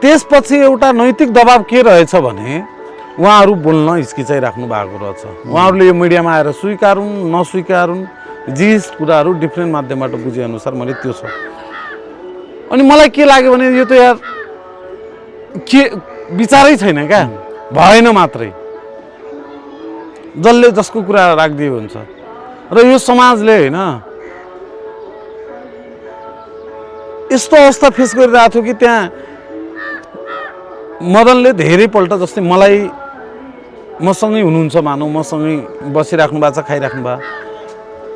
त्यसपछि एउटा नैतिक दबाब के रहेछ भने उहाँहरू बोल्न हिचकिचाइराख्नु भएको रहेछ उहाँहरूले यो मिडियामा आएर स्वीकारुन् नस्वीकारुन् जे कुराहरू डिफ्रेन्ट माध्यमबाट बुझेअनुसार मैले त्यो छ अनि मलाई के लाग्यो भने यो त यार के विचारै छैन क्या भएन मात्रै जसले जसको कुरा राखिदियो हुन्छ र यो समाजले होइन यस्तो अवस्था फेस गरिरहेको थियो कि त्यहाँ मदनले धेरैपल्ट जस्तै मलाई मसँगै हुनुहुन्छ मानौँ मसँगै बसिराख्नु भएको छ खाइराख्नु भयो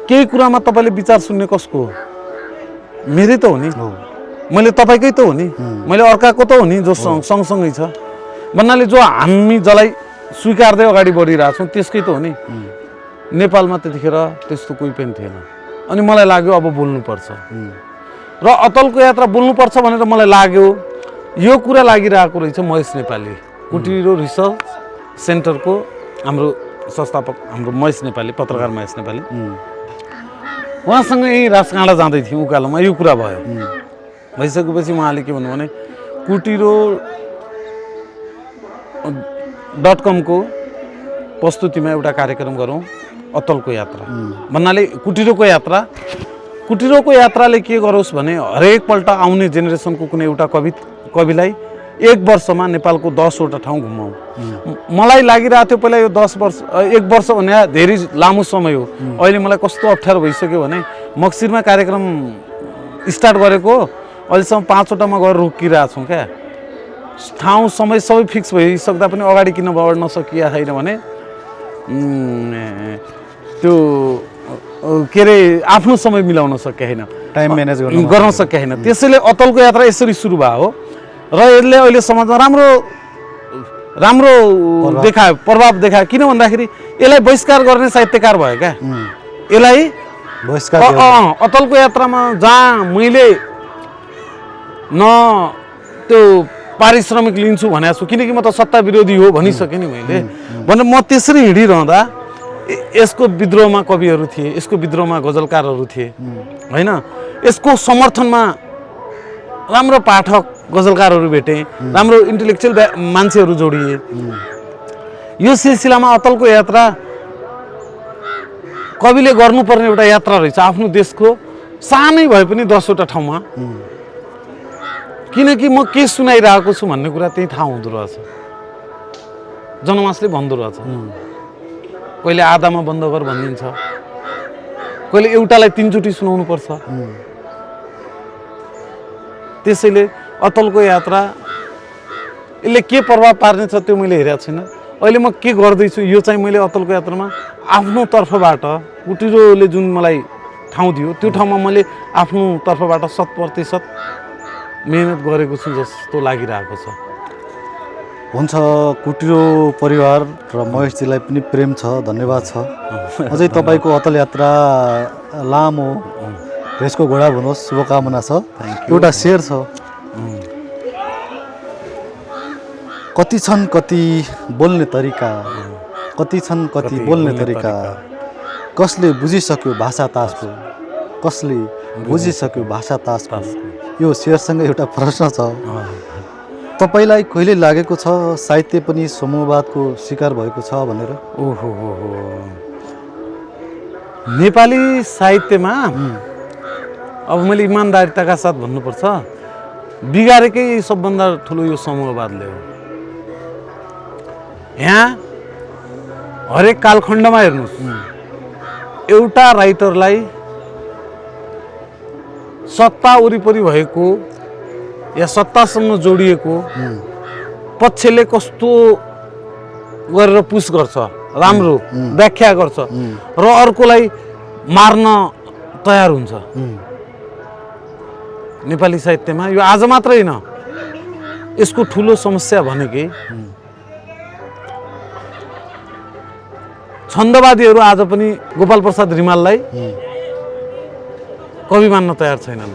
केही कुरामा तपाईँले विचार सुन्ने कसको हो मेरै त हो नि मैले तपाईँकै त हो नि मैले अर्काको त हो नि जो सँगसँगै छ भन्नाले जो हामी जसलाई स्वीकार्दै अगाडि बढिरहेको छौँ त्यसकै त हो नि नेपालमा त्यतिखेर त्यस्तो कोही पनि थिएन अनि मलाई लाग्यो अब बोल्नुपर्छ र अतलको यात्रा बोल्नुपर्छ भनेर मलाई लाग्यो यो कुरा लागिरहेको रहेछ महेश नेपाली कुटिरो रिसर्च सेन्टरको हाम्रो संस्थापक हाम्रो महेश नेपाली पत्रकार महेश नेपाली उहाँसँग यही राजकाँडा जाँदै थियौँ उकालोमा यो कुरा भयो भइसकेपछि उहाँले के भन्नु भने कुटिरो .com को प्रस्तुतिमा एउटा कार्यक्रम गरौँ अतलको यात्रा भन्नाले कुटिरोको यात्राले के गरोस् भने हरेकपल्ट आउने जेनेरेसनको कुनै एउटा कविलाई एक वर्षमा नेपालको 10वटा ठाउँ घुमाउँ मलाई लागिरहेको थियो पहिला यो 10 वर्ष एक वर्ष भने धेरै लामो समय हो अहिले मलाई कस्तो अप्ठ्यारो भइसक्यो भने मक्सिरमा कार्यक्रम स्टार्ट गरेको अहिलेसम्म 5वटामा गएर रोकिरहेको छौँ क्या ठाउँ समय सबै फिक्स भइसक्दा पनि अगाडि किन बढ्न सकिया छैन भने त्यो के अरे आफ्नो समय मिलाउन सके छैन टाइम म्यानेज गर्न सके छैन त्यसैले अतलको यात्रा यसरी सुरु भयो हो र यसले अहिले समाजमा राम्रो देखायो प्रभाव देखायो किन भन्दाखेरि यसलाई बहिष्कार गर्ने साहित्यकार भयो क्या यसलाई अतलको यात्रामा जहाँ मैले न त्यो पारिश्रमिक लिन्छु भनेको छु किनकि म त सत्ता विरोधी हो भनिसकेँ नि मैले भने म त्यसरी हिँडिरहँदा यसको विद्रोहमा कविहरू थिए यसको विद्रोहमा गजलकारहरू थिए होइन यसको समर्थनमा राम्रो पाठक गजलकारहरू भेटे राम्रो इन्टेलेक्चुअल मान्छेहरू जोडिए यो सिलसिलामा अतलको यात्रा कविले गर्नुपर्ने एउटा यात्रा रहेछ आफ्नो देशको सानै भए पनि 10वटा ठाउँमा किनकि म के सुनाइरहेको छु भन्ने कुरा त्यही थाहा हुँदो रहेछ जनमासले भन्दो रहेछ कहिले आधामा बन्द गर भनिदिन्छ कहिले एउटालाई 3 चोटि सुनाउनु पर्छ त्यसैले अतलको यात्रा यसले के प्रभाव पार्ने छ त्यो मैले हेरेको छैन अहिले म के गर्दैछु यो चाहिँ मैले अतलको यात्रामा आफ्नो तर्फबाट कुटिरोले जुन मलाई ठाउँ दियो त्यो ठाउँमा मैले आफ्नो तर्फबाट 100% मेहनत गरेको छु जस्तो लागिरहेको छ हुन्छ कुटिरो परिवार र महेशजीलाई पनि प्रेम छ धन्यवाद छ अझै तपाईँको अतल यात्रा लामो रेसको घोडा भन्नुहोस् शुभकामना छ एउटा शेर छ कति छन् कति बोल्ने तरिका कति छन् कति बोल्ने तरिका कसले बुझिसक्यो भाषा तासको कसले बुझिसक्यो भाषा तासको यो शेरसँग एउटा प्रश्न छ तपाईलाई कहिले लागेको छ साहित्य पनि समूहवादको शिकार भएको छ भनेर ओहो नेपाली साहित्यमा अब मैले इमानदारिताका साथ भन्नुपर्छ बिगारेकै सबभन्दा ठुलो यो समूहवादले हो यहाँ हरेक कालखण्डमा हेर्नुहोस् एउटा राइटरलाई सत्ता वरिपरि भएको या सत्तासँग जोडिएको पक्षले कस्तो गरेर पुश गर्छ राम्रो व्याख्या गर्छ र अर्कोलाई मार्न तयार हुन्छ नेपाली साहित्यमा। यो आज मात्रै होइन, यसको ठुलो समस्या भनेकै छन्दवादीहरू आज पनि गोपाल प्रसाद रिमाललाई कवि मान्न तयार छैनन्।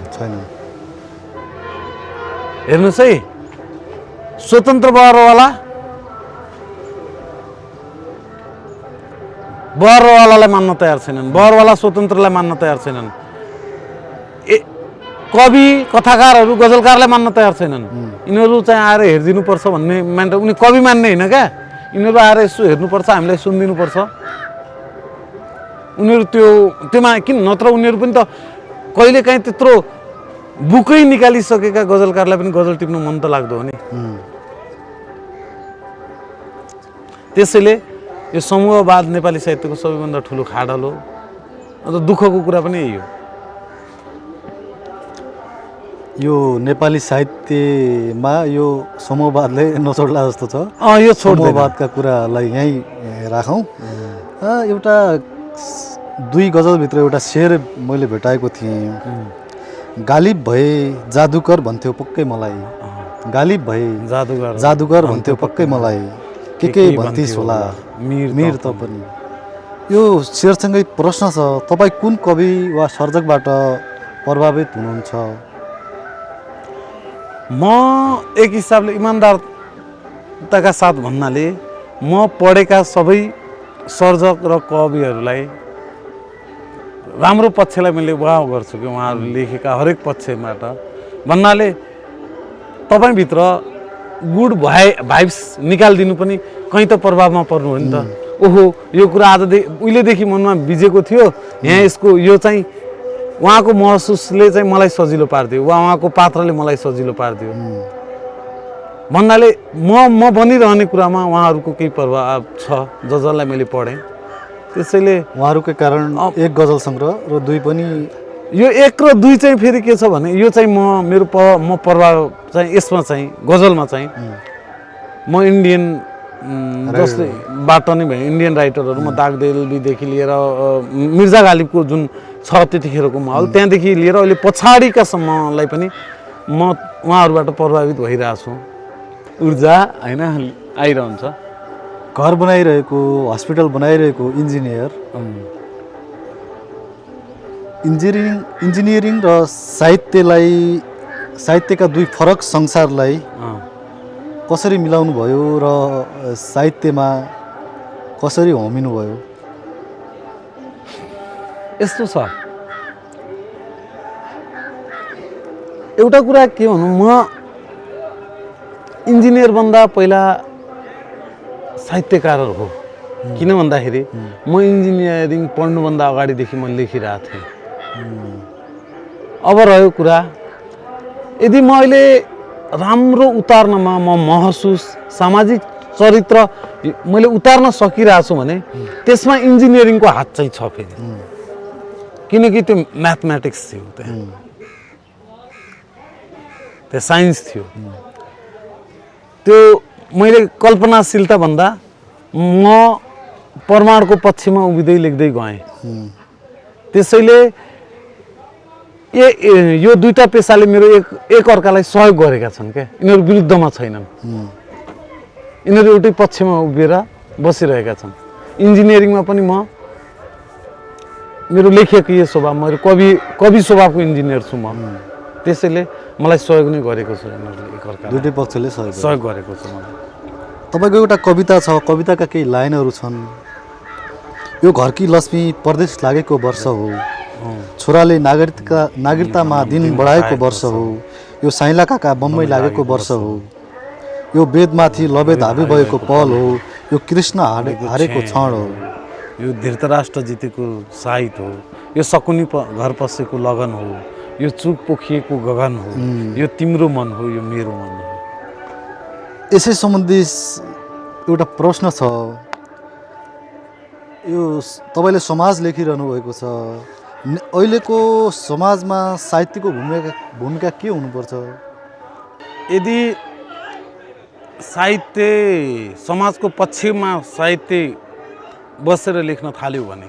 हेर्नुहोस् है, स्वतन्त्र बहरवालालाई मान्न तयार छैनन्, बहरवाला स्वतन्त्रलाई मान्न तयार छैनन्, कवि कथाकारहरू गजलकारलाई मान्न तयार छैनन्। यिनीहरू चाहिँ आएर हेरिदिनुपर्छ भन्ने मान्छ। उनी कवि मान्ने होइन क्या, यिनीहरू आएर यसो हेर्नुपर्छ, हामीलाई सुनिदिनुपर्छ। उनीहरू त्योमा किन, नत्र उनीहरू पनि त कहिलेकाहीँ त्यत्रो बुकै निकालिसकेका गजलकारलाई पनि गजल टिप्नु मन त लाग्दो हो नि। त्यसैले यो समूहवाद नेपाली साहित्यको सबैभन्दा ठुलो खाडल हो। अन्त दुःखको कुरा पनि यही हो। यो नेपाली साहित्यमा यो समूहवादले नछोड्ला जस्तो छ। यो समूहवादका कुरालाई यहीँ राखौँ। एउटा 2 गजलभित्र एउटा शेर मैले भेटाएको थिएँ। गालिब भए जादुकर भन्थ्यो पक्कै मलाई, गालिब भए जादुगर भन्थ्यो पक्कै मलाई, के भन्थिस् होला मीर त पनि। यो शेरसँगै प्रश्न छ, तपाईँ कुन कवि वा सर्जकबाट प्रभावित हुनुहुन्छ? म एक हिसाबले इमान्दारताका साथ भन्नाले म पढेका सबै सर्जक र कविहरूलाई राम्रो पक्षलाई मैले वाह गर्छु कि उहाँहरूले लेखेका हरेक पक्षबाट भन्नाले तपाईँभित्र गुड भाइब्स निकालिदिनु पनि कहीँ त प्रभावमा पर्नु हो नि त। ओहो, यो कुरा उहिलेदेखि मनमा बिजेको थियो, यहाँ यसको यो चाहिँ उहाँको महसुसले चाहिँ मलाई सजिलो पारिदियो वा उहाँको पात्रले मलाई सजिलो पारिदियो भन्नाले म बनिरहने कुरामा उहाँहरूको केही प्रभाव छ जसलाई मैले पढेँ। त्यसैले उहाँहरूकै कारण एक गजल सङ्ग्रह र 2 पनि यो 1 र 2 चाहिँ फेरि के छ भने यो चाहिँ म प्रभाव चाहिँ यसमा चाहिँ गजलमा चाहिँ म इन्डियन जसले बाट नै भयो, इन्डियन राइटरहरूमा दागदेलबीदेखि लिएर मिर्जा गालिबको जुन छ त्यतिखेरको माहौल त्यहाँदेखि लिएर अहिले पछाडिका सम्मलाई पनि म उहाँहरूबाट प्रभावित भइरहेको छु। ऊर्जा होइन आइरहन्छ। घर बनाइरहेको, हस्पिटल बनाइरहेको इन्जिनियरिङ र साहित्यका 2 फरक संसारलाई कसरी मिलाउनु भयो र साहित्यमा कसरी होमिनु भयो? यस्तो छ, एउटा कुरा के भनौँ, म इन्जिनियर भन्दा पहिला साहित्यकार हो। किन भन्दाखेरि म इन्जिनियरिङ पढ्नुभन्दा अगाडिदेखि म लेखिरहेको थिएँ। अब रह्यो कुरा, यदि म अहिले राम्रो उतार्नमा म महसुस सामाजिक चरित्र मैले उतार्न सकिरहेको छु भने त्यसमा इन्जिनियरिङको हात चाहिँ छ फेरि, किनकि त्यो म्याथमेटिक्स थियो, त्यो साइन्स थियो। त्यो मैले कल्पनाशीलता भन्दा म प्रमाणको पक्षमा उभिँदै लेख्दै गएँ। त्यसैले यो 2टा पेसाले मेरो एक अर्कालाई सहयोग गरेका छन् क्या, यिनीहरू विरुद्धमा छैनन्, यिनीहरू एउटै पक्षमा उभिएर बसिरहेका छन्। इन्जिनियरिङमा पनि मेरो लेखकीय स्वभाव, मेरो कवि स्वभावको इन्जिनियर छु म। त्यसैले मलाई सहयोग नै गरेको छ यिनीहरूले, एक अर्का 2टै पक्षले सहयोग गरेको छ मलाई। तपाईँको एउटा कविता छ, कविताका केही लाइनहरू छन्। यो घरकी लक्ष्मी परदेश लागेको वर्ष हो, छोराले नागरिकतामा दिन बढाएको वर्ष हो, यो साइला काका बम्बई लागेको वर्ष हो, यो वेदमाथि लबेद हाबी भएको पल हो, यो कृष्ण हारेको क्षण हो, यो धृतराष्ट्र जितेको साहित हो, यो शकुनी घर पसेको लगन हो, यो चुक पोखिएको गगन हो, यो तिम्रो मन हो, यो मेरो मन हो। यसै सम्बन्धी एउटा प्रश्न छ। यो तपाईँले समाज लेखिरहनु भएको छ, अहिलेको समाजमा साहित्यको भूमिका के हुनुपर्छ? यदि साहित्य समाजको पक्षमा साहित्य बसेर लेख्न थाल्यो भने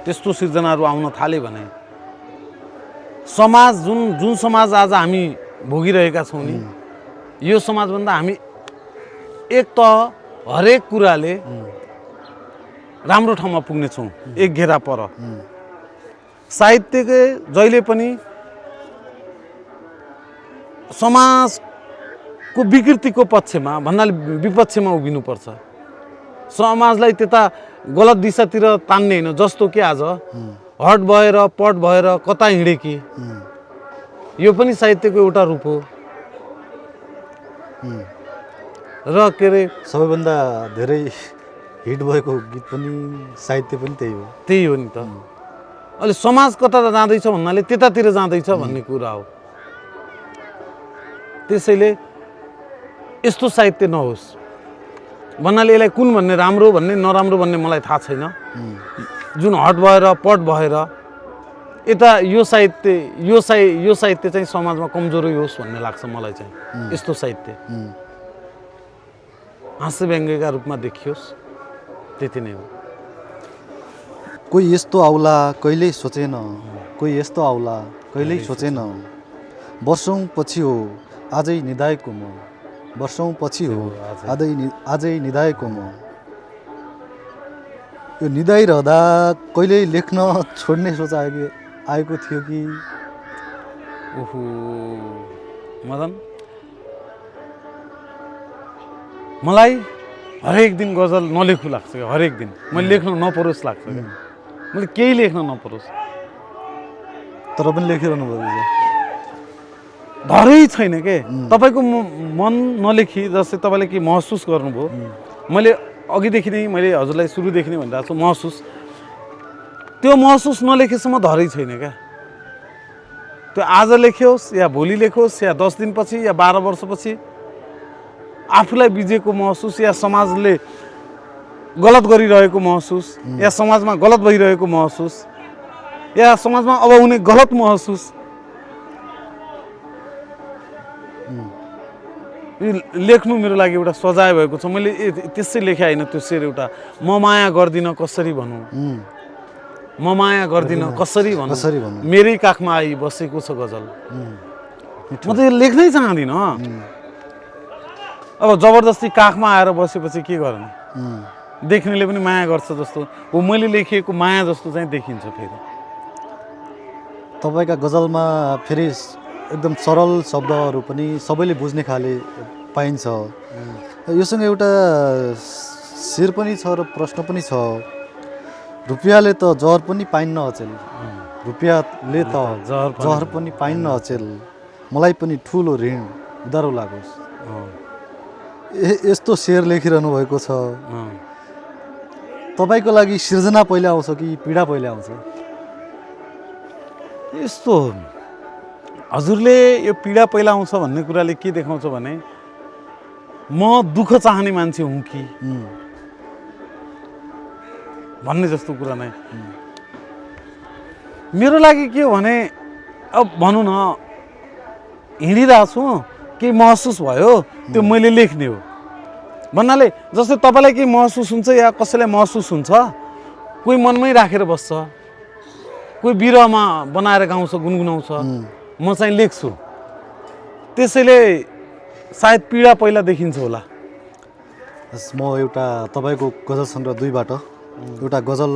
त्यस्तो सिर्जनाहरू आउन थाले भने समाज जुन समाज आज हामी भोगिरहेका छौँ नि यो समाजभन्दा हामी एक त हरेक कुराले राम्रो ठाउँमा पुग्नेछौँ एक घेरा पर। साहित्यकै जहिले पनि समाजको विकृतिको पक्षमा भन्नाले विपक्षमा उभिनुपर्छ। समाजलाई त्यता गलत दिशातिर तान्ने होइन। जस्तो कि आज हट भएर पट भएर कता हिँडे कि यो पनि साहित्यको एउटा रूप हो। र के अरे सबैभन्दा धेरै हिट भएको गीत पनि साहित्य पनि त्यही हो नि त। अहिले समाज कता जाँदैछ भन्नाले त्यतातिर जाँदैछ भन्ने कुरा हो। त्यसैले यस्तो साहित्य नहोस् भन्नाले यसलाई कुन भन्ने राम्रो भन्ने नराम्रो भन्ने मलाई थाहा छैन। जुन हट भएर पट भएर यता यो साहित्य चाहिँ समाजमा कमजोरी होस् भन्ने लाग्छ मलाई चाहिँ। यस्तो साहित्य हाँस्य व्यङ्ग्यका रूपमा देखियोस् त्यति नै हो। कोही यस्तो आउला कहिल्यै सोचेन, कोही यस्तो आउला कहिल्यै सोचेन, वर्षौँ पछि हो आजै निधाएको म, वर्षौँ पछि हो आजै निधाएको म। यो निधाइरहँदा कहिल्यै लेख्न छोड्ने सोच आएको थियो कि? ओहो मदन, मलाई हरेक दिन गजल नलेखु लाग्छ क्या। हरेक दिन मैले लेख्न नपरोस् लाग्छ क्या। मैले केही लेख्न नपरोस्। तर पनि लेखिरहनु भएको छ। धरै छैन के तपाईँको मन नलेखी जस्तै तपाईँले के महसुस गर्नुभयो। मैले अघिदेखि नै मैले हजुरलाई सुरुदेखि नै भनिरहेको छु महसुस। त्यो महसुस नलेखेसम्म धरै छैन क्या। त्यो आज लेख्योस् या भोलि लेखोस् या 10 दिनपछि या 12 वर्षपछि आफूलाई बिजेको महसुस या समाजले गलत गरिरहेको महसुस या समाजमा गलत भइरहेको महसुस या समाजमा अब हुने गलत महसुस लेख्नु मेरो लागि एउटा सजाय भएको छ। मैले त्यसै लेखे होइन त्यो शेर एउटा म माया गर्दिन कसरी भनौँ, म माया गर्दिन कसरी भनौँ, मेरै काखमा आई बसेको छ गजल। म त यो लेख्नै चाहदिनँ। अब जबरजस्ती काखमा आएर बसेपछि के गर्नु? देख्नेले पनि माया गर्छ जस्तो हो। मैले लेखिएको माया जस्तो चाहिँ देखिन्छ। फेरि तपाईँका गजलमा फेरि एकदम सरल शब्दहरू पनि सबैले बुझ्ने खाले पाइन्छ। योसँग एउटा शेर पनि छ र प्रश्न पनि छ। रुपियाँले त जहर पनि पाइन्न अचेल, रुपियाँले त जहर पनि पाइन्न अचेल, मलाई पनि ठुलो ऋण उधारो लागोस्। यस्तो शेर लेखिरहनु भएको छ। तपाईँको लागि सिर्जना पहिला आउँछ कि पीडा पहिला आउँछ? यस्तो हजुरले यो पीडा पहिला आउँछ भन्ने कुराले के देखाउँछ भने म दुःख चाहने मान्छे हुँ कि भन्ने जस्तो कुरा नै। मेरो लागि के हो भने अब भनौँ न हिँडिरहेको छु केही महसुस भयो त्यो मैले लेख्ने हो भन्नाले। जस्तै तपाईँलाई केही महसुस हुन्छ या कसैलाई महसुस हुन्छ, कोही मनमै राखेर बस्छ, कोही बिरहमा बनाएर गाउँछ गुनगुनाउँछ, म चाहिँ लेख्छु। त्यसैले सायद पीडा पहिला देखिन्छ होला। म एउटा तपाईँको गजल सङ्ग्रह 2बाट एउटा गजल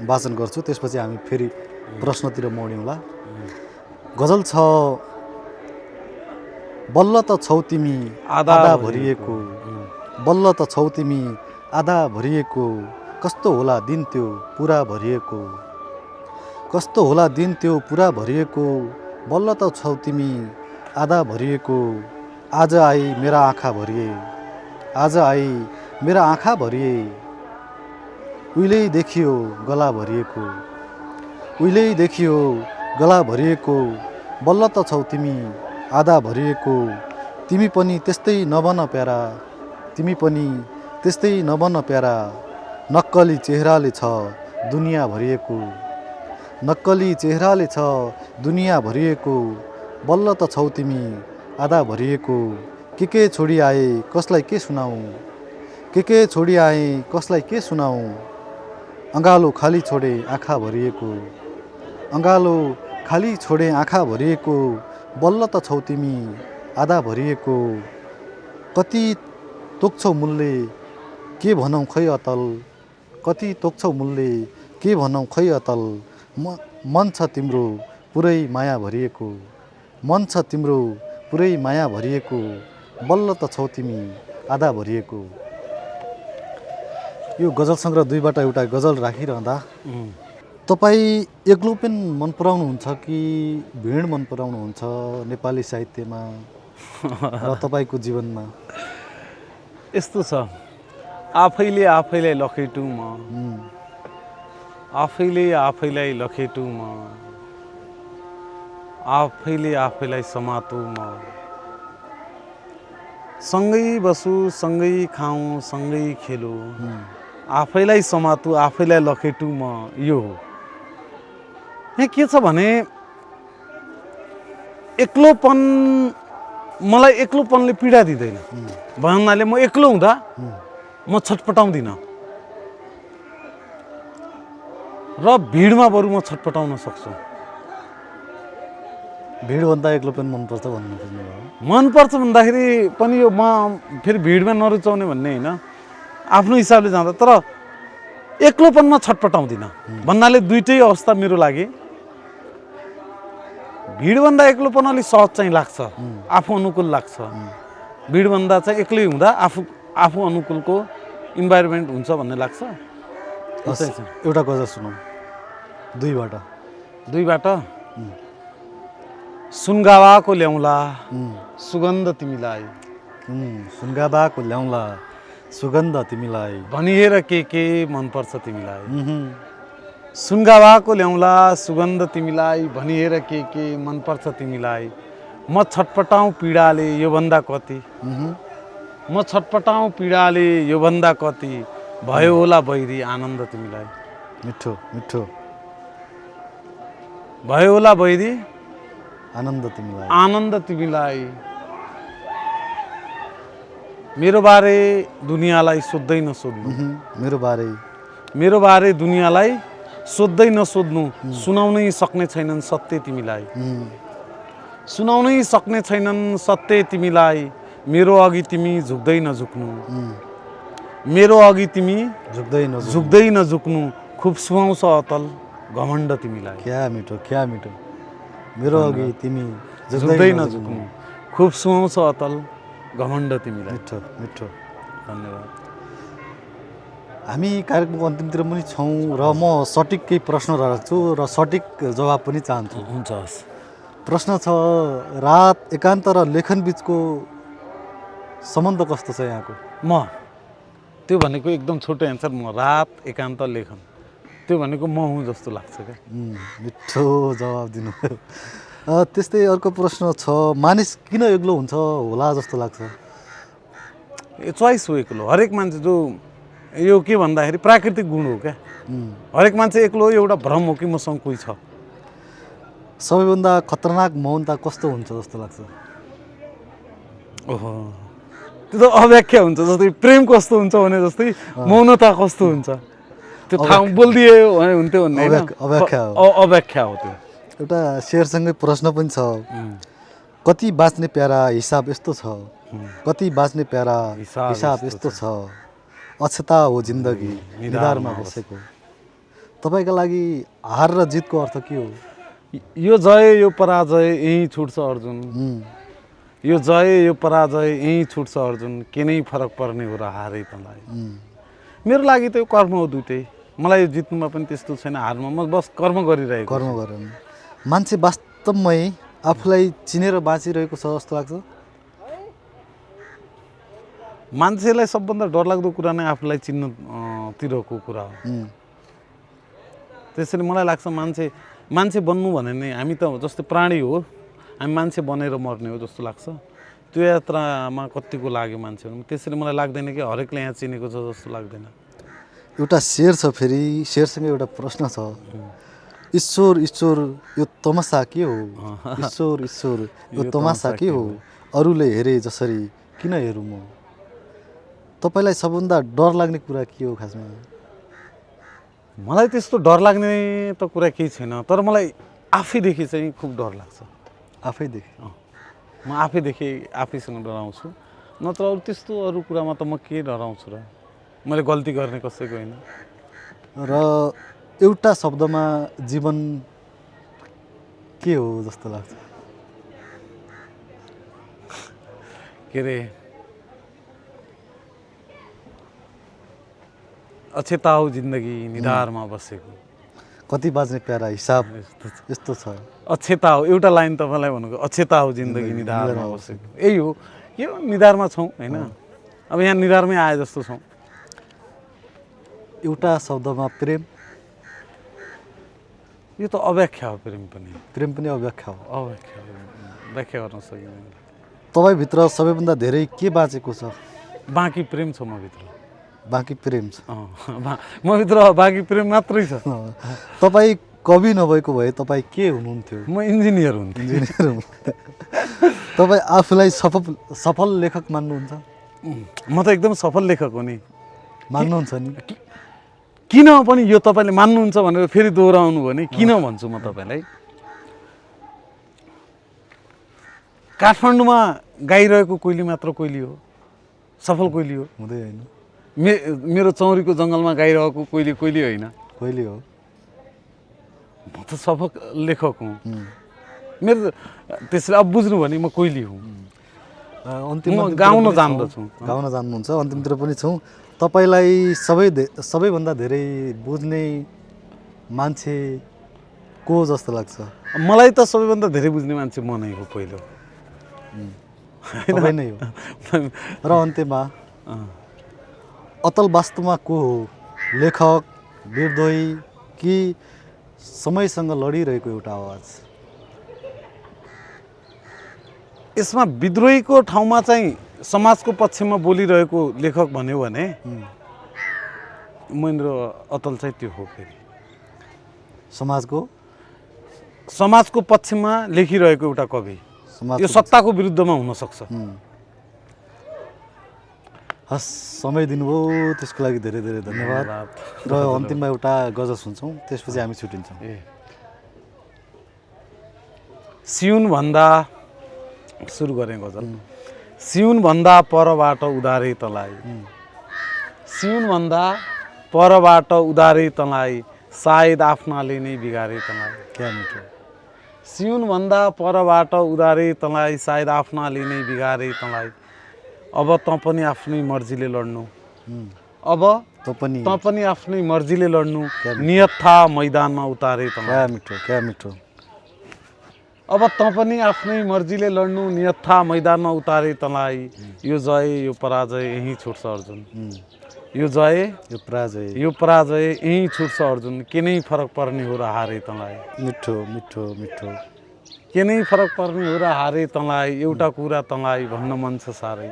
वाचन गर्छु, त्यसपछि हामी फेरि प्रश्नतिर मोड्यौँला। गजल छ, बल्ल त छौ तिमी आधा भरिएको, बल्ल त छौ तिमी आधा भरिएको, कस्तो होला दिन त्यो पुरा भरिएको, कस्तो होला दिन त्यो पुरा भरिएको, बल्ल त छौ तिमी आधा भरिएको, आज आई मेरा आँखा भरिए, आज आई मेरा आँखा भरिए, उहिल्यै देखियो गला भरिएको, उहिल्यै देखियो गला भरिएको, बल्ल त छौ तिमी आधा भरिएको, तिमी पनि त्यस्तै नबन प्यारा, तिमी पनि त्यस्तै नबन प्यारा, नक्कली चेहराले छ दुनियाँ भरिएको, नक्कली चेहराले छ दुनियाँ भरिएको, बल्ल त छौ तिमी आधा भरिएको, के छोडी आए कसलाई के सुनाऊँ, के छोडी आए कसलाई के सुनाऊँ, अँगालो खाली छोडे आँखा भरिएको, अँगालो खाली छोडे आँखा भरिएको, बल्ल त छौ तिमी आधा भरिएको। कति तोक्छौ मूल्य के भनौँ खै अतल, कति तोक्छौ मूल्य के भनौँ खै अतल। मन छ तिम्रो पुरै माया भरिएको, मन छ तिम्रो पुरै माया भरिएको, बल्ल त छौ तिमी आधा भरिएको। यो गजल सङ्ग्रह दुईबाट एउटा गजल राखिरहँदा तपाईँ एक्लोपन मन पराउनुहुन्छ कि भिड मन पराउनुहुन्छ नेपाली साहित्यमा र तपाईँको जीवनमा? यस्तो छ, आफैले आफैलाई लखेटु म, आफैले आफैलाई लखेटु म, आफैले आफैलाई समातु म। सँगै बसु सँगै खाऊँ सँगै खेलु, आफैलाई समातु आफैलाई लखेटु म। यो हो। यहाँ के छ भने एक्लोपन, मलाई एक्लोपनले पीडा दिँदैन भन्नाले म एक्लो हुँदा म छटपटाउँदिनँ र भिडमा बरु म छटपटाउन सक्छु। भिडभन्दा एक्लोपन मनपर्छ भन्नु खोज्नुभयो? मनपर्छ भन्दाखेरि पनि यो म फेरि भिडमा नरुचाउने भन्ने होइन, आफ्नो हिसाबले जाँदा। तर एक्लोपनमा छटपटाउँदिनँ भन्नाले दुइटै अवस्था मेरो लागि भिडभन्दा एक्लोपन अलिक सहज चाहिँ लाग्छ, आफू अनुकूल लाग्छ। भिडभन्दा चाहिँ एक्लै हुँदा आफू अनुकूलको इन्भाइरोमेन्ट हुन्छ भन्ने लाग्छ। एउटा गजल सुनौँ दुईबाट। सुनगावाको ल्याउला सुगन्ध तिमीलाई, सुनगावाको ल्याउला सुगन्ध तिमीलाई, भनिहेर के मनपर्छ तिमीलाई। सुनगावाको ल्याउला सुगन्ध तिमीलाई, भनिहेर के मनपर्छ तिमीलाई। म छटपटाउँ पीडाले योभन्दा कति, म छटपटाउँ पीडाले योभन्दा कति, भयो होला बैरी आनन्द तिमीलाई। मिठो मिठो। भयो होला बैरी आनन्द तिमीलाई, आनन्द तिमीलाई। मेरो बारे दुनियाँलाई सोध्दै नसोध्नु, मेरो बारे दुनियाँलाई सोध्दै नसोध्नु। सुनाउनै सक्ने छैनन् सत्य तिमीलाई, सुनाउनै सक्ने छैनन् सत्य तिमीलाई। मेरो अघि तिमी झुक्दै नझुक्नु, मेरो अघि तिमी झुक्दै नझुक्नु। खुब सुहाउँछ अतल घमण्ड तिमीलाई। क्या मिठो क्या मिठो। मेरो अघि तिमी झुक्दै नझुक्नु, खुब सुहाउँछ अतल घमण्ड तिमीलाई। मिठो मिठो। धन्यवाद। हामी कार्यक्रमको अन्तिमतिर पनि छौँ र म सटिक केही प्रश्न राख्छु र सटिक जवाब पनि चाहन्छु। हुन्छ, हस्। प्रश्न छ, रात एकान्त र लेखन बिचको सम्बन्ध कस्तो छ यहाँको? त्यो भनेको एकदम छोटो एन्सर, म रात एकान्त लेखन, त्यो भनेको म हुँ जस्तो लाग्छ क्या। मिठो जवाब दिनुभयो। त्यस्तै अर्को प्रश्न छ, मानिस किन एक्लो हुन्छ होला जस्तो लाग्छ? चोइस हो एक्लो। हरेक मान्छे जो यो के भन्दाखेरि प्राकृतिक गुण हो क्या। हरेक मान्छे एक्लो हो, एउटा भ्रम हो कि मसँग कोही छ। सबैभन्दा खतरनाक मौनता कस्तो हुन्छ जस्तो लाग्छ? ओहो, त्यो त अव्याख्या हुन्छ। जस्तै प्रेम कस्तो हुन्छ भने जस्तै मौनता कस्तो हुन्छ त्यो थाहा बोलिदिए भने हुन्थ्यो भन्ने अव्याख्या हो त्यो। एउटा शेरसँगै प्रश्न पनि छ, कति बाँच्ने प्यारा हिसाब यस्तो छ, कति बाँच्ने प्यारा हिसाब यस्तो छ, अक्षता हो जिन्दगी निधारमा बसेको। तपाईँका लागि हार र जितको अर्थ के हो? यो जय यो पराजय यहीँ छुट्छ अर्जुन, यो जय यो पराजय यहीँ छुट्छ अर्जुन। के नै फरक पर्ने हो र हारै तँलाई। मेरो लागि त यो कर्म हो दुइटै। मलाई यो जित्नुमा पनि त्यस्तो छैन, हारमा। म बस कर्म गरिरहेको। कर्म गरेर मान्छे वास्तवमै आफूलाई चिनेर बाँचिरहेको छ जस्तो लाग्छ? मान्छेलाई सबभन्दा डरलाग्दो कुरा नै आफूलाई चिन्नतिरको कुरा हो। त्यसरी मलाई लाग्छ मान्छे बन्नु भने नै हामी त जस्तै प्राणी हो, हामी मान्छे बनेर मर्ने हो जस्तो लाग्छ। त्यो यात्रामा कतिको लाग्यो मान्छे, त्यसरी मलाई लाग्दैन कि हरेकले यहाँ चिनेको छ जस्तो लाग्दैन। एउटा शेर छ, फेरि शेरसँगै एउटा प्रश्न छ, ईश्वर ईश्वर यो तमासा के हो? ईश्वर ईश्वर यो तमासा के हो? अरूले हेरे जसरी किन हेरौँ म? तपाईँलाई सबभन्दा डर लाग्ने कुरा के हो खासमा? मलाई त्यस्तो डर लाग्ने त कुरा केही छैन, तर मलाई आफैदेखि चाहिँ खुब डर लाग्छ। आफैदेखि? म आफैदेखि आफैसँग डराउँछु, नत्र अरू त्यस्तो अरू कुरामा त म के डराउँछु र। मैले गल्ती गर्ने कसैको होइन। र एउटा शब्दमा जीवन के हो जस्तो लाग्छ? के अरे अछेताउ जिन्दगी निधारमा बसेको। कति बाज्ने प्यारा हिसाब यस्तो छ। अछेताउ एउटा लाइन तपाईँलाई भनेको, अछेताउ जिन्दगी निधारमा बसेको। यही हो, के हो, निधारमा छौँ होइन। अब यहाँ निधारमै आए जस्तो छौँ। एउटा शब्दमा प्रेम? यो त अव्याख्या हो। प्रेम पनि अव्याख्या हो। अव्याख्या, व्याख्या गर्न सकिँदैन। तपाईँभित्र सबैभन्दा धेरै के बाँचेको छ? बाँकी प्रेम छ मभित्र। बाँकी प्रेम छ? मभित्र बाँकी प्रेम मात्रै छ। तपाईँ कवि नभएको भए तपाईँ के हुनुहुन्थ्यो? म इन्जिनियर हुन्थेँ। इन्जिनियर हुनुहुन्थ्यो। तपाईँ आफूलाई सफल लेखक मान्नुहुन्छ? म त एकदम सफल लेखक हो नि। मान्नुहुन्छ नि? किन पनि यो तपाईँले मान्नुहुन्छ भनेर फेरि दोहोऱ्याउनु भयो नि, किन भन्छु म तपाईँलाई। काठमाडौँमा गाइरहेको कोइली मात्र कोइली हो, सफल कोइली हो। हुँदै होइन। मेरो चौरीको जङ्गलमा गाइरहेको कोइली कोइली होइन, कोइली हो। म त सफल लेखक हुँ। मेरो त्यसले अब बुझ्नु भने म कोइली हुँ। म गाउन जान्दछु। गाउन जान्नुहुन्छ। अन्तिमतिर पनि छौँ। तपाईँलाई सबैभन्दा धेरै बुझ्ने मान्छे को जस्तो लाग्छ? मलाई त सबैभन्दा धेरै बुझ्ने मान्छे म नै हो पहिलो। तपाईँ नै हो। र अन्त्यमा अतल वास्तवमा को हो? लेखक, विद्रोही कि समयसँग लडिरहेको एउटा आवाज? यसमा विद्रोहीको ठाउँमा चाहिँ समाजको पक्षमा बोलिरहेको लेखक भन्यो भने महेन्द्र अतल चाहिँ त्यो हो। फेरि समाजको पक्षमा लेखिरहेको एउटा कवि। यो सत्ताको विरुद्धमा हुन सक्छ। हस्, समय दिनुभयो त्यसको लागि धेरै धेरै धन्यवाद। र अन्तिममा एउटा गजल सुन्छौँ, त्यसपछि हामी छुट्टिन्छौँ। सिउन भन्दा सुरु गरेँ गजल। सिउन भन्दा परबाट उदारे तलाई, सिउन भन्दा परबाट उदारे तलाई, सायद आफ्नाले नै बिगारे तलाई। क्या मिठो। सिउन भन्दा परबाट उदारे तलाई, सायद आफ्नाले नै बिगारे तलाई। अब त पनि आफ्नै मर्जीले लड्नु, अब त पनि आफ्नै मर्जीले लड्नु, नियत था मैदानमा उतारे तलाई। क्या मिठो, क्या मिठो। अब त पनि आफ्नै मर्जीले लड्नु, नियत था मैदानमा उतारे तलाई। यो जय यो पराजय यहीँ छुट्छ अर्जुन, यो जय यो पराजय यहीँ छुट्छ अर्जुन। के नै फरक पर्ने हो र हारे तँलाई। मिठो मिठो मिठो। के नै फरक पर्ने हो र हारे तँलाई। एउटा कुरा तँलाई भन्न मन छ साह्रै,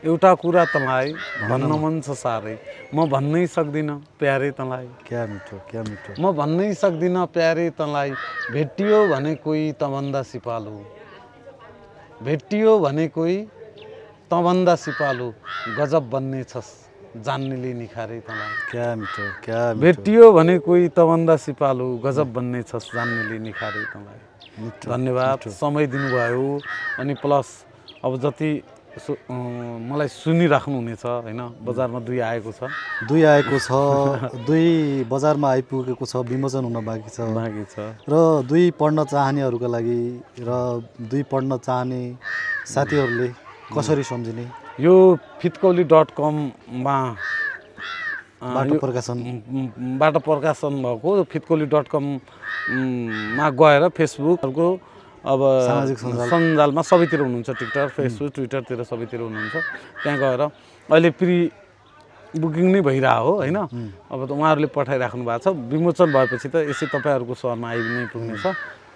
एउटा कुरा तँलाई भन्न मन छ साह्रै। म भन्नै सक्दिनँ प्यारे तँलाई। क्या मिठो, क्या मिठो। म भन्नै सक्दिनँ प्यारे तँलाई। भेटियो भने कोही तँभन्दा सिपालु, भेटियो भने कोही तँभन्दा सिपालु। गजब बन्ने छस् जान्नेले निखारे तँलाई। क्या मिठो, क्या मिठो। भेटियो भने कोही तँभन्दा सिपालु, गजब बन्ने छस् जान्नेले निखारे तँलाई। धन्यवाद, समय दिनुभयो। अनि प्लस अब जति मलाई सुनिराख्नुहुनेछ होइन, बजारमा 2 आएको छ, 2 आएको छ, 2 बजारमा आइपुगेको छ, विमोचन हुन बाँकी छ र 2 पढ्न चाहनेहरूका लागि र 2 पढ्न चाहने साथीहरूले कसरी सम्झिने? यो फितकौली.com बाट प्रकाशन भएको फितकौली.com मा गएर फेसबुकको अब सामाजिक सञ्जालमा सबैतिर हुनुहुन्छ, टिकटक, फेसबुक, ट्विटरतिर सबैतिर हुनुहुन्छ। त्यहाँ गएर अहिले प्रि बुकिङ नै भइरहेको हो होइन। अब त उहाँहरूले पठाइराख्नु भएको छ। विमोचन भएपछि त यसै तपाईँहरूको सहरमा आइ नै पुग्नेछ।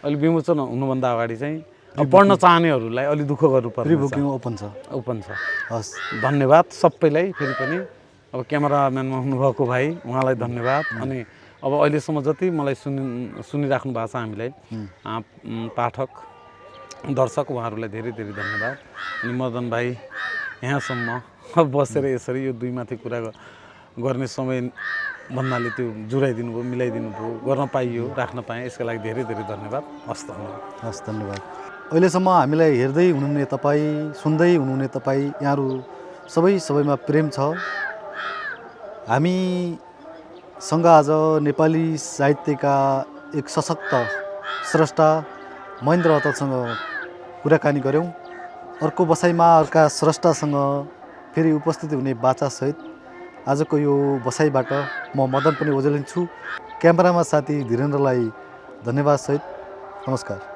अहिले विमोचन हुनुभन्दा अगाडि चाहिँ पढ्न चाहनेहरूलाई अलि दुःख गर्नुपर्छ। प्रि बुकिङ ओपन छ। हस्, धन्यवाद सबैलाई। फेरि पनि अब क्यामेराम्यानमा हुनुभएको भाइ, उहाँलाई धन्यवाद। अनि अब अहिलेसम्म जति मलाई सुनिराख्नु भएको छ हामीलाई पाठक दर्शक, उहाँहरूलाई धेरै धेरै धन्यवाद। अनि मदन भाइ यहाँसम्म बसेर यसरी यो 2 माथि कुरा गर्ने समय भन्नाले त्यो जुराइदिनु भयो, मिलाइदिनु भयो, गर्न पाइयो, राख्न पाएँ, यसको लागि धेरै धेरै धन्यवाद। हस् धन्यवाद। हस् धन्यवाद। अहिलेसम्म हामीलाई हेर्दै हुनुहुने तपाईँ, सुन्दै हुनुहुने तपाईँ, यहाँहरू सबैमा प्रेम छ। हामीसँग आज नेपाली साहित्यका एक सशक्त स्रष्टा महेन्द्र अत्तलसँग कुराकानी गऱ्यौँ। अर्को बसाइमा अर्का स्रष्टासँग फेरि उपस्थित हुने बाचासहित आजको यो बसाइबाट म मदन पनि ओझेलिन्छु। क्यामेरामा साथी धीरेन्द्रलाई धन्यवाद सहित नमस्कार।